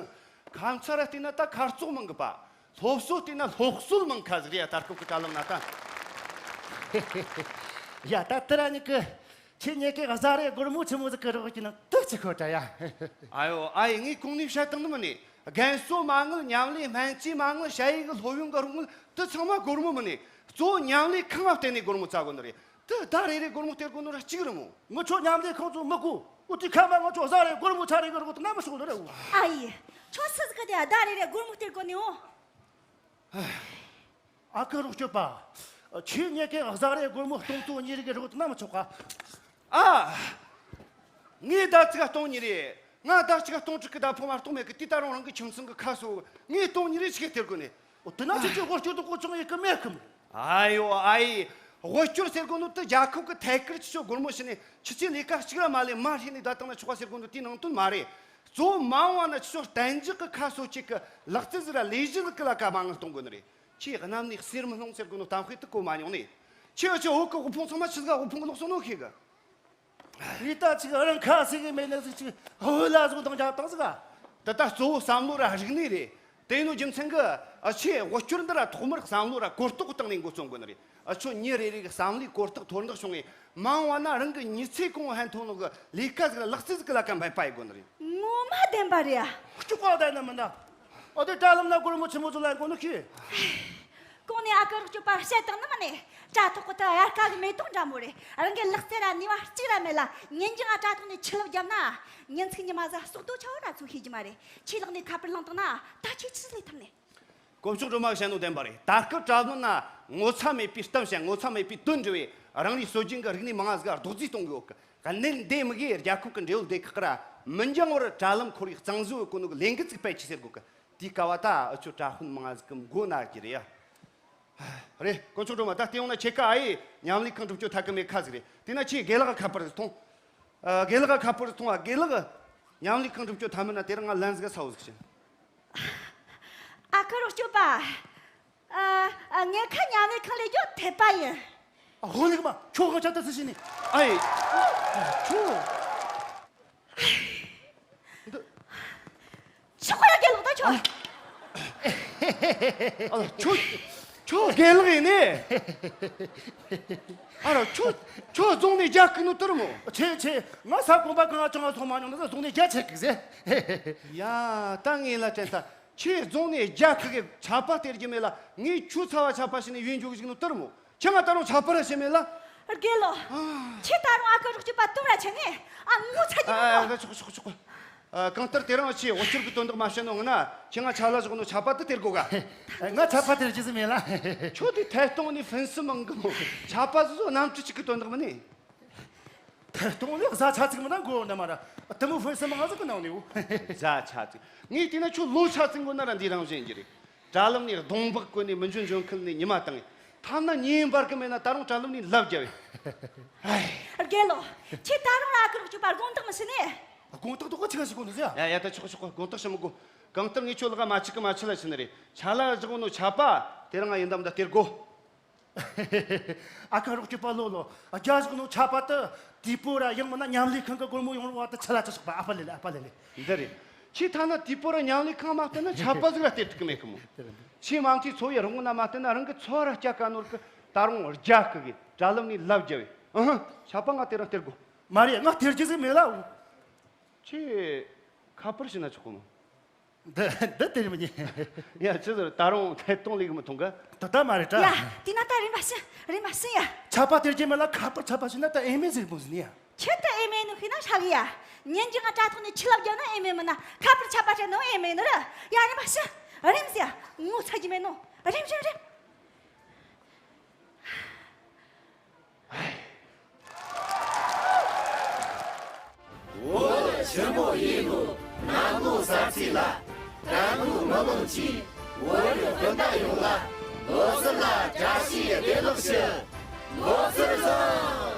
ཁམས་ཚ་ར་བལྟས་ན་ད་ཁ་བཙོག་མང་གི་པ། སློབ་གསོ་བལྟས་ན་སློབ་གསོ་མང་ཁ་ཟིག་རེད་ཡ། ད་སྐབས་ཀྱི་དྲ་ལམ་ན་ད། ཡ། ད་དེ་ར་ཉིད་ཀྱི་ཁྱེད་ཉེ་གི་བཟའ་རེ་སྒོར་མོ་ཆི་མོ་ཟིག་གི་རོགས་ཀྱི་ནང་དུ་ཅི་ཁོ་ཏྲ་ཡ། ཨ་ཡོ། ཨ་ཡེ། ངས་གོང་ནས་བཤད་བཏང་ནི་མིན་ནི། རྒན་གསོ་མ་དངུལ། མཉམ་ལས་སྨན་བཅོས་མ་དངུལ། ཞ་ཡི་གི་སློབ་ཡོན་གི་རོགས་དངུལ་དེ་ཚང་མ་སྒོར་མོ་མིན་ནི། གཙོ་བོ་མཉམ་ལས་ཁང་ང་བརྟེན་ནས་སྒོར་མོ་བཙལ་དགོས་ནི་རེད། དེ་ཟླ་རེ་རེ་སྒོར་མོ་སྟེར་དགོས་ནོ་ར་གཅིག་རེད་མོ། ངི་ཆོ་མཉམ་ལས་ཁང་ཚོ་མི་དགོས། འོ་དེ་ཁ་མ་ངི་ཆོ་བཟའ་རེ་སྒོར་མོ་ཆ་རེ་གི་རོགས་དེ་ན་མི་ཤོག་ནི་རེད། ཨ་ཡེ། ཁྱོད་སུ་ཟིག་གི་དེ་ཟླ་རེ་རེ་སྒོར་མོ་སྟེར་དགོས་ནི་འོ། ཨ་ཁུ་རོགས་སྐྱོབ་པ། ཁྱེད་ཉེ་གི་བཟའ་རེ་སྒོར་མོ་སྟོང་ཚོ་གཉིས་རེ་གི་རོགས་དེ་ན་མི་ཆོག་ག། ཨ། ངས་ཟླ་གཅིག་ག་སྟོང་གཉིས་རེ། ང་ཟླ་གཅིག་ག་སྟོང་དྲུག་གི་ཟླ་ཕོགས་མ་གཏོགས་མེད་གི། དེ་ད་རུང་རང་གི་ཁྱིམ་ཚང་གི་ཁ་གསོ། ངས་སྟོང་གཉིས་རེ་ཞིག་སྟེར་དགོས་ནི། འོ་དེ་ན་ཁྱེད་ཆོས་དབུལ་སྐྱོར་དེ་གོ་ཆུང་ཡེ་གི་མེད་གི་མོ། ཨ་ཡོ། ཨ་ཡེ། དབུལ་སྐྱོར་ཟེར་གོ་ནོ་དེ་རྒྱལ་ཁབ་ཀྱི་ཐད་ཀར་ཁྱེད་ཆོ་སྒོར་མོ་བྱིན་ནས་ཁྱེད་ཆོས་ལས་ཀ་གཅིག་ར་མ་ལས་མར་ཧྲིལ་ནས་ད་བཏང་ན་ཆོག་ག་ཟེར་གོ་ནོ་དེའི་ནང་དོན་མ་རེད། གཙོ་བོ་མ་འོངས་པ་ན་ཁྱེད་ཆོ་གཏན་འཇགས་ཀྱི་ཁ་གསོ་བྱེད་གི་ལག་རྩལ་ཟིག་ར་ལས་གཞི་ཟིག་གི་ལ་ཀ་མ་དངུལ་གཏོང་དགོས་ནི་རེད། ཁྱེད་གནམ་ནས་གསེར་མི་ལྷུང་ཟེར་གོ་ནོ་གཏམ་དཔེ་དེ་གོ་མ་མྱོང་ནི། ཁྱེད་ཆོ་བོད་གི་དབུལ་ཕོངས་ཚང་མ་ཆི་ཟིག་ག་དབུལ་ཕོངས་གི་ལོག་སོང་ནོ་ཁྱེད་གི། རེད། ད་ཅིག་རང་ཁ་ཟིག་གི་མེད་ནི་ཟིག་ཅིག་ཧོ་ལ་ཟུག་དང་རྒྱབ་དང་ཟིག་ག། ད་ལྟ་གཙོ་བོ་བསམ་བློ་ར་རིག་གནས་རེད། དེ་ནོ་རྒྱུ་མཚན་གི་ཨ་ཆེ་དབུལ་སྐྱོར་འདི་ར་ཐོག་མར་བསམ་བློ་ར་གོ་རྟོགས་སྟེང་ནས་འགོ་རྩོམ་དགོས་ནི་རེད། ཨ་ཆོ་མྱི་རེ་རེ་གི་བསམ་བློའི་གོ་རྟོགས་མཐོར་འདེགས་བྱུང་ངས་མ་འོངས་པ་ན་རང་གི་མྱི་ཚེ་གང་བོ་ཕན་ཐོགས་ནོ་གི་ལས་ཀ་ཟིག་ལ་ལག་རྩལ་ཟིག་གི་ལ་ཀ་འབད་པ་ཡེ་དགོས་ནི་རེད། ངོ་མ་བདེན་པ་རེད་ཨ། སྐྱུག་པ་བསྡད་ན་མིན་ན། ཨ་དེ་དྲ་ལམ་ན་སྒོར་མོ་ཆི་མོ་ཟིག་ལེན་དགོས་ནི་ཁྱེད། གོང་ནས་ཨ་ཁུ་རོགས་སྐྱོབ་པ་བཤད་བཏང་ནི་མིན་ནས། དྲ་ཐོག་གི་དེ་དབྱར་ཁ་གི་མེ་ཏོག་འདྲ་མོ་རེད། རང་གི་ལག་རྩལ་ར་ནུས་པ་གཅིག་ར་མེད་ལ་ཉིན་རྒྱུན་ང་དྲ་ཐོག་ནས་ཆུ་ལབ་བརྒྱབ་ན། ཉིན་ཚིག་ཉི་མ་ཟ་སོག་རྡོ་ཆ་བོ་ར་ཚོ་ཤེས་ཀྱི་མ་རེད། ཁྱེད་ལག་ནས་ཁ་པར་བླངས་བཏང་ན་ད་ཁྱེད་ཆི་ལས་ཐུབ་ནས། དཀོན་མཆོག་སྒྲོལ་མ་བཤད་ནོ་བདེན་པ་རེད། ད་སྐབས་དྲ་ལམ་ན་ངོ་ཚ་མེད་པའི་གཏམ་བཤད། ངོ་ཚ་མེད་པའི་དོན་འགྲེལ་བས་རང་རེའི་སྲོལ་རྒྱུན་གྱི་རིག་གནས་མང་ང་ཟིག་རྡོག་རྫིས་གཏོང་གི་ཡོད་གི། གནད་འདི་མི་གིས་རྒྱལ་ཁབ་ཀྱི་འབྲེལ་ཡོད་སྡེ་ཁག་ར་མི་འགྱང་བར་དྲ་ལམ་ཁོར་ཡུག་གཙང་བཟོ་ཡོད་གོ་ནོ་གི་ལས་འགུལ་ཅིག་སྤེལ་གྱིས་ཟེར་གོ་གི། དེའི་སྐབས་བ་ད་འུ་ཆོ་དྲ་དཔོན་མང་ང་ཟིག་གི་མགོ་ན་གི་རེད་ཡ། རེད། དཀོན་མཆོག་སྒྲོལ་མ། ད་དེ་ཡོང་ན་ཁྱེད་ཀ་ཨ་ཡེ་མཉམ་ལས་ཁང་སྒྲུབ་སྐྱོ་ཐད་གི་མེད་ཁ་ཟིག་རེད། དེ་ན་ཁྱེད་དགེ་ལགས་ཁ་པར་ཟིག་ཐོངས། ཨ། དགེ་ལགས་ཁ་པར་ཟིག་ཐོངས་ཨ། དགེ་ལགས། མཉམ་ལས་ཁང་སྒྲུབ་སྐྱོ་ཐ་མི་ན་དེ་རིང་ང་ལན་ཟིག་ས་བོ་ཟིག་བྱིན། ཨ་ཁུ་རོགས་སྐྱོབ་པ། ཨ། ཨ། ངས་ཁ་མཉམ་ལས་ཁང་ལས་རྒྱུ་ཐེབས་པ་ཡིན། ཨ། ཧོ་ལིག་མ་ཁྱོད་གང་ཆ་ད་སི་ཤི་ནི། ཨ་ཡེ། ཁྱོད། འདི། ཆི་ཁོ་ཡ་དགེ་ལགས་ད་ཁྱོད། ཨ། ཁྱོད། ཁྱོད་དགེ་ལགས་ཡིན་ནི། ཨ་ར། ཁྱོད། ཁྱོད་རྫོང་ནས་རྒྱ་ཁུག་ནོ་དེ་རེད་མོ། ཆེ་ཆེ། ང་ས་གོམ་པ་གང་ང་ཅང་ང་སོང་མ་མྱོང་ནི་ཟིག་རྫོང་ནས་རྒྱ་ཆེ་གི་ཟེ། ཡ། ད་ངས་ལ་དྲན་ད། ཁྱེད་རྫོང་ནས་རྒྱ་ཁུག་གི་ཆད་པ་སྟེར་རྒྱུ་མེད་ལ་ངས་ཁྱོད་ཚ་བ་ཆད་པ་བྱས་ནས་ཡོང་འཇུག་བཞག་ནོ་དེ་རེད་མོ། ཁྱེད་ང་ད་རུང་ཆད་པ་ར་བྱས་མེད་ལ། དགེ་ལགས། ཨ། ཁྱེད་ད་རུང་ཨ་ཁུ་རོགས་སྐྱོབ་པ་དུམ་ར་ཆེ་ནས་ཨ་ངོ་ཚ་རྒྱུ་མེད་ཨ། ནོ། ཨ། ཆོག་ཆོག་ཆོག་ཆོག་ཨ། གང་ལྟར་དེ་རིང་ཁྱེད་འུ་ཅག་གི་དོན་དག་མ་བཤད་ནོ་ངི་ན་ཁྱེད་ང་ཆ་ལ་བཞག་ནོ་ཆད་པ་དེ་སྟེར་དགོས་ག། ང་ཆད་པ་སྟེར་རྒྱུ་ཟིག་མེད་ལ། ཁྱོད་དེ་ཐད་གཏོང་ནས་ཕུན་སུམ་མང་གི་མོ། ཆད་པ་ཟིག་ཟོ་གནམ་གྲུ་གཅིག་གི་དོན་དག་མིན་ནི། ཐད་གཏོང་ནས་བཟའ་ཆ་ཚིག་མིན་ན་མགོ་འདི་མ་ར་དེ་མོ་ཕུན་སུམ་མང་ཟིག་གི་ནང་ནས་འུ། བཟའ་ཆ་ཚིག་ངས་བལྟས་ན་ཁྱོད་ལོ་ཆ་ཚིག་མགོ་ན་ར་འདི་རང་བཞིན་གྱི་རེད། དྲ་ལམ་ནས་གདོང་འབག་བཀོན་ནས་མི་འཇོན་འཇོན་ཁུལ་ནས་ཉི་མ་བཏང་། ཐ་ན་ཉིན་འབར་གི་མེད་ན་ད་རུང་དྲ་ལམ་ནས་ལབ་རྒྱབ། ཨེ། དགེ་ལགས། ཁྱེད་ད་རུང་ར་ཨ་ཁུ་རོགས་སྐྱོབ་པར་དགོངས་དག་མི་ཞུ་ནས། དགོངས་དག་དག་ག་ཆི་ག་ཞིག་དགོས་ནི་ཟེར། ཡ་ཡ། ད་ཆོག་ཆོག་དགོངས་དག་ཞིག་མི་དགོས། གང་ལྟར་ངས་ཁྱོད་ལག་མ་ཆིག་གི་མ་ཆི་ལ་ཕྱིན་ནི་རེད། ཆ་ལ་བཞག་ནོ་ཆད་པ་དེ་རིང་ང་ཡིན་དམ་ད་སྟེར་དགོས། ཨ་ཁུ་རོགས་སྐྱོབ་པ་ལོ་ལོ། རྒྱ་བཞག་ནོ་ཆད་པ་དེ་དུས་པོ་ར་ཡང་མིན་ན་མཉམ་ལས་ཁང་གི་སྒོར་མོ་ཡོང་རོགས་བ་དེ་ཆི་ལ་ཆི་ཞོག་པ། ཨ་ཕ་ལེ་ལེ། ཨ་ཕ་ལེ་ལེ། འདི་རེད། ཁྱེད་ཐ་ན་དུས་པོ་ར་མཉམ་ལས་ཁང་མ་བལྟས་ན་ཆད་པ་ཟིག་ར་སྟེར་ཐུབ་གི་མེད་གི་མོ། ཁྱེད་མང་ཚིག་ཚོ་ཡི་རང་ངོ་ན་མ་བལྟས་ན་རང་གི་འཚོ་བ་ར་སྐྱ་ཀ་ནོར་གི། ད་རུང་རྒྱ་ཁུག་གི་དྲ་ལམ་ནས་ལབ་རྒྱབ་བས། ཨ་ཧ། ཆད་པ་ང་དེ་རིང་སྟེར་དགོས། མ་རེད། ང་སྟེར་རྒྱུ་ཟིག་མེད་ལ། ཁྱེད་ཁ་པར་བྱིན་ན་ཆོག་གི་མོ། འདི་འདི་སྟེར་མི་ཉན། ཡ། ཆི་ཟེར། ད་རུང་ཐད་གཏོང་ལས་གི་མི་ཐོང་ག། ད་ལྟ་མ་རེད་དྲ། ཡ། དེ་ན་ད་རིམ་པ་ཕྱིན། རིམ་པ་ཕྱིན་ཡ། ཆད་པ་སྟེར་རྒྱུ་མེད་ལ་ཁ་པར་ཆད་པ་བྱིན་ན་ད་ཨེ་མེད་ཟེར་བོ་ཟིན་ཡ། ཁྱེད་ད་ཨེ་མེད་ནོ་ཤེས་ན་ཧྲ་གི་ཡ། ཉིན་རྒྱུན་ང་དྲ་ཐོག་ནས་ཆུ་ལབ་རྒྱབ་ན་ཨེ་མེད་མིན་ན་ཁ་པར་ཆད་པ་བྱས་ནོ་ཨེ་མེད་ནོ་ར། ཡ། རིམ་པ་ཕྱིན། རིམ་ཟེར་ཡ། ངོ་ཚ་རྒྱུ་མེད་ནོ། རིམ་རིམ་རིམ། བོད་ཆེན་མོ་ཡིན་ནོ་གནམ་ལོ་གསར་ཚེས་ལ། དྲ་ངོས་མི་མང་གིས་བོད་རིགས་སྤུན་ཟླ་ཡོངས་ལ་ལོ་གསར་ལ་བཀྲ་ཤིས་བདེ་ལེགས་ཞུ། ལོ་གསར་བཟང་།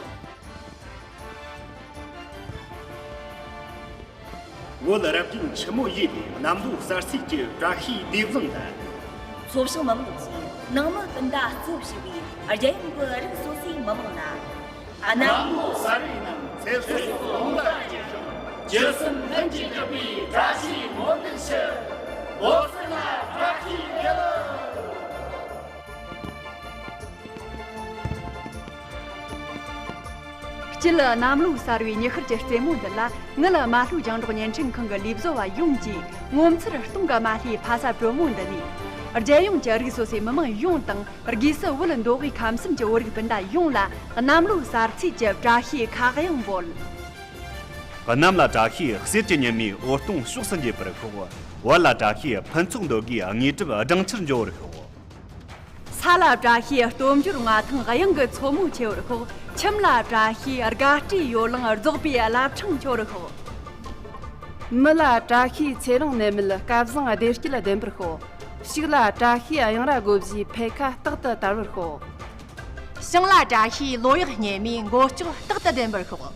བོད་རབ་བརྟན་ཆེན་མོ་ཡིན་ནི་གནམ་ལོ་གསར་ཚེས་ཀྱི་བཀྲ་ཤིས་བདེ་བཟང་དང་། ཚོ་བྱང་མི་མང་གིས་ནང་མི་སྤུན་ཟླ་གཙོ་བྱས་པའི་རྒྱལ་ཡོངས་ཀྱི་རིགས་སོ་སོའི་མི་མང་ལ། གནམ་ལོ་གསར་བའི་ནང་ཚེ་སྲོག་གི་ལོ་འདབ་ཀྱི་བཞིན། ཇི་སྲིད་ལྷུན་གྱིས་གྲུབ་པའི་བཀྲ་ཤིས་སྨོན་འདུན་ཞུ། ལོ་གསར་ལ་བཀྲ་ཤིས་བདེ་ལེགས། སྤྱི་ལ་གནམ་ལོ་གསར་བའི་ཉི་ཤར་གྱི་རྩེ་མོ་འདི་ལ། ངི་ལ་མ་ལྷོའི་རྒྱང་སྒྲོག་བརྙན་འཕྲིན་ཁང་གི་ལས་བཟོ་བ་ཡོངས་ཀྱིས་ངོ་མཚར་སྟོང་གི་མ་ལྷའི་ཕ་ས་དྲོན་མོ་འདི་ནས། རྒྱལ་ཡོངས་ཀྱི་རིགས་སོ་སོའི་མི་མང་ཡོངས་དང་། སྒོས་སུ་བོད་མདོ་དབུས་ཁམས་གསུམ་གྱི་བོད་རིགས་སྤུན་ཟླ་ཡོངས་ལ་གནམ་ལོ་གསར་ཚེས་ཀྱི་བཀྲ་ཤིས་ཁ་གཡང་འབོད། གནམ་ལ་བཀྲ་ཤིས་གསེར་གྱི་ཉི་མའི་འོད་སྟོང་ཕྱོགས་སུ་འགྱེད་པར་ཤོག། བར་ལ་བཀྲ་ཤིས་ཕུན་ཚོགས་འདོད་དགུའི་དངོས་གྲུབ་སྦྲང་ཆར་འཇོ་བར་ཤོག། ས་ལ་བཀྲ་ཤིས་སྟོབས་འབྱོར་མངའ་ཐང་གཡང་གི་མཚོ་མོ་ཆེ་བར་ཤོག། ཁྱིམ་ལ་བཀྲ་ཤིས་དགའ་སྤྲོའི་ཡོ་ལང་རྫོགས་པའི་བླ་བྲང་འཁྱོག་བར་ཤོག། མི་ལ་བཀྲ་ཤིས་ཚེ་རིང་ནད་མེད་སྐལ་བཟང་བདེ་སྐྱིད་ལྡན་པར་ཤོག། ཕྱུགས་ལ་བཀྲ་ཤིས་གཡང་ར་སྒོ་བཞིའི་འཕེལ་ཁ་རྟག་ཏུ་དར་བར་ཤོག། ཞིང་ལ་བཀྲ་ཤིས་ལོ་ཡག་སྙེ་མའི་མགོ་ལྕོག་རྟག་ཏུ་ལྡན་པར་ཤོག།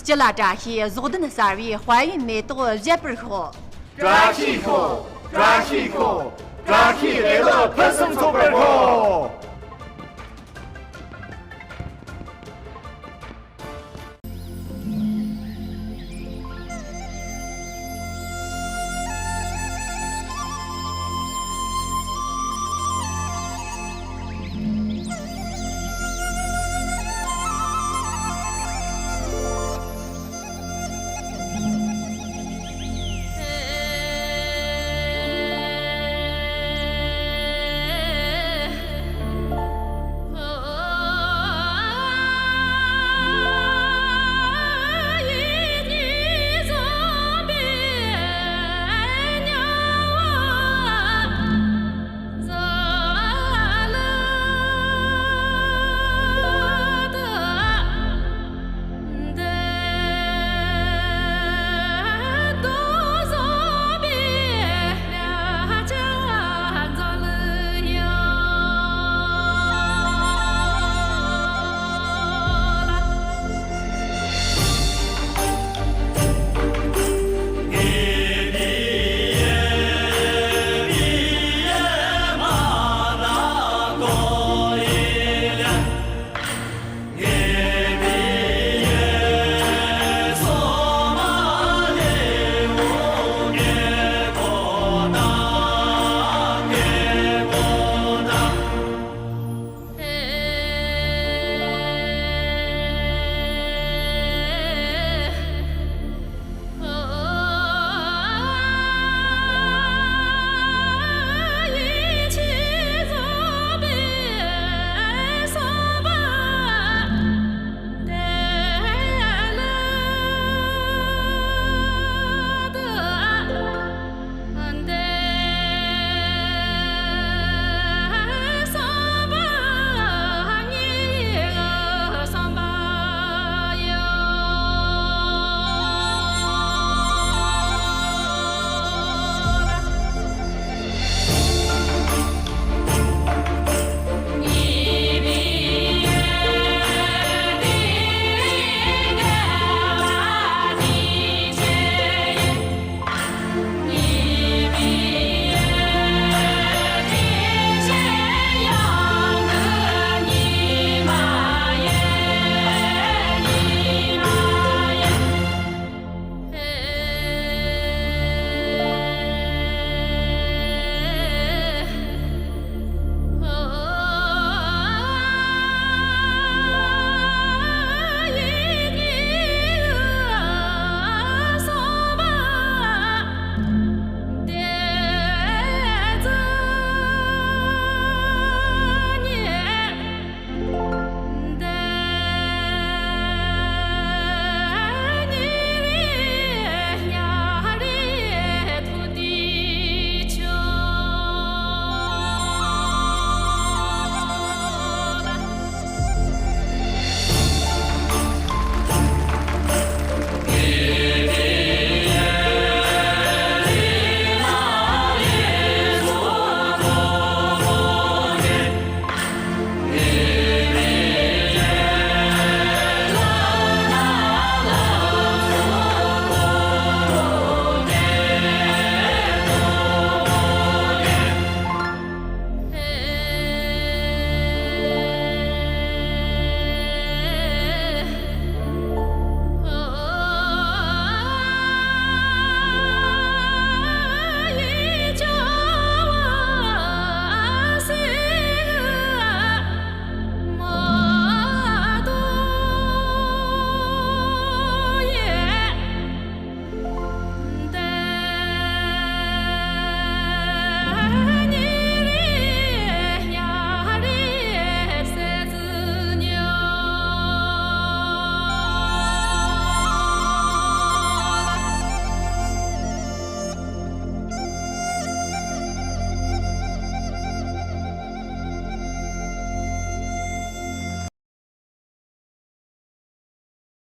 སྤྱི་ལ་བཀྲ་ཤིས་ཟོག་ལྡན་གསར་བའི་དཔལ་ཡོན་མེ་ཏོག་བཞད་པར་ཤོག། བཀྲ་ཤིས་ཤོག། བཀྲ་ཤིས་ཤོག། བཀྲ་ཤིས་བདེ་ལེགས་ཕུན་སུམ་ཚོགས་པར་ཤོག།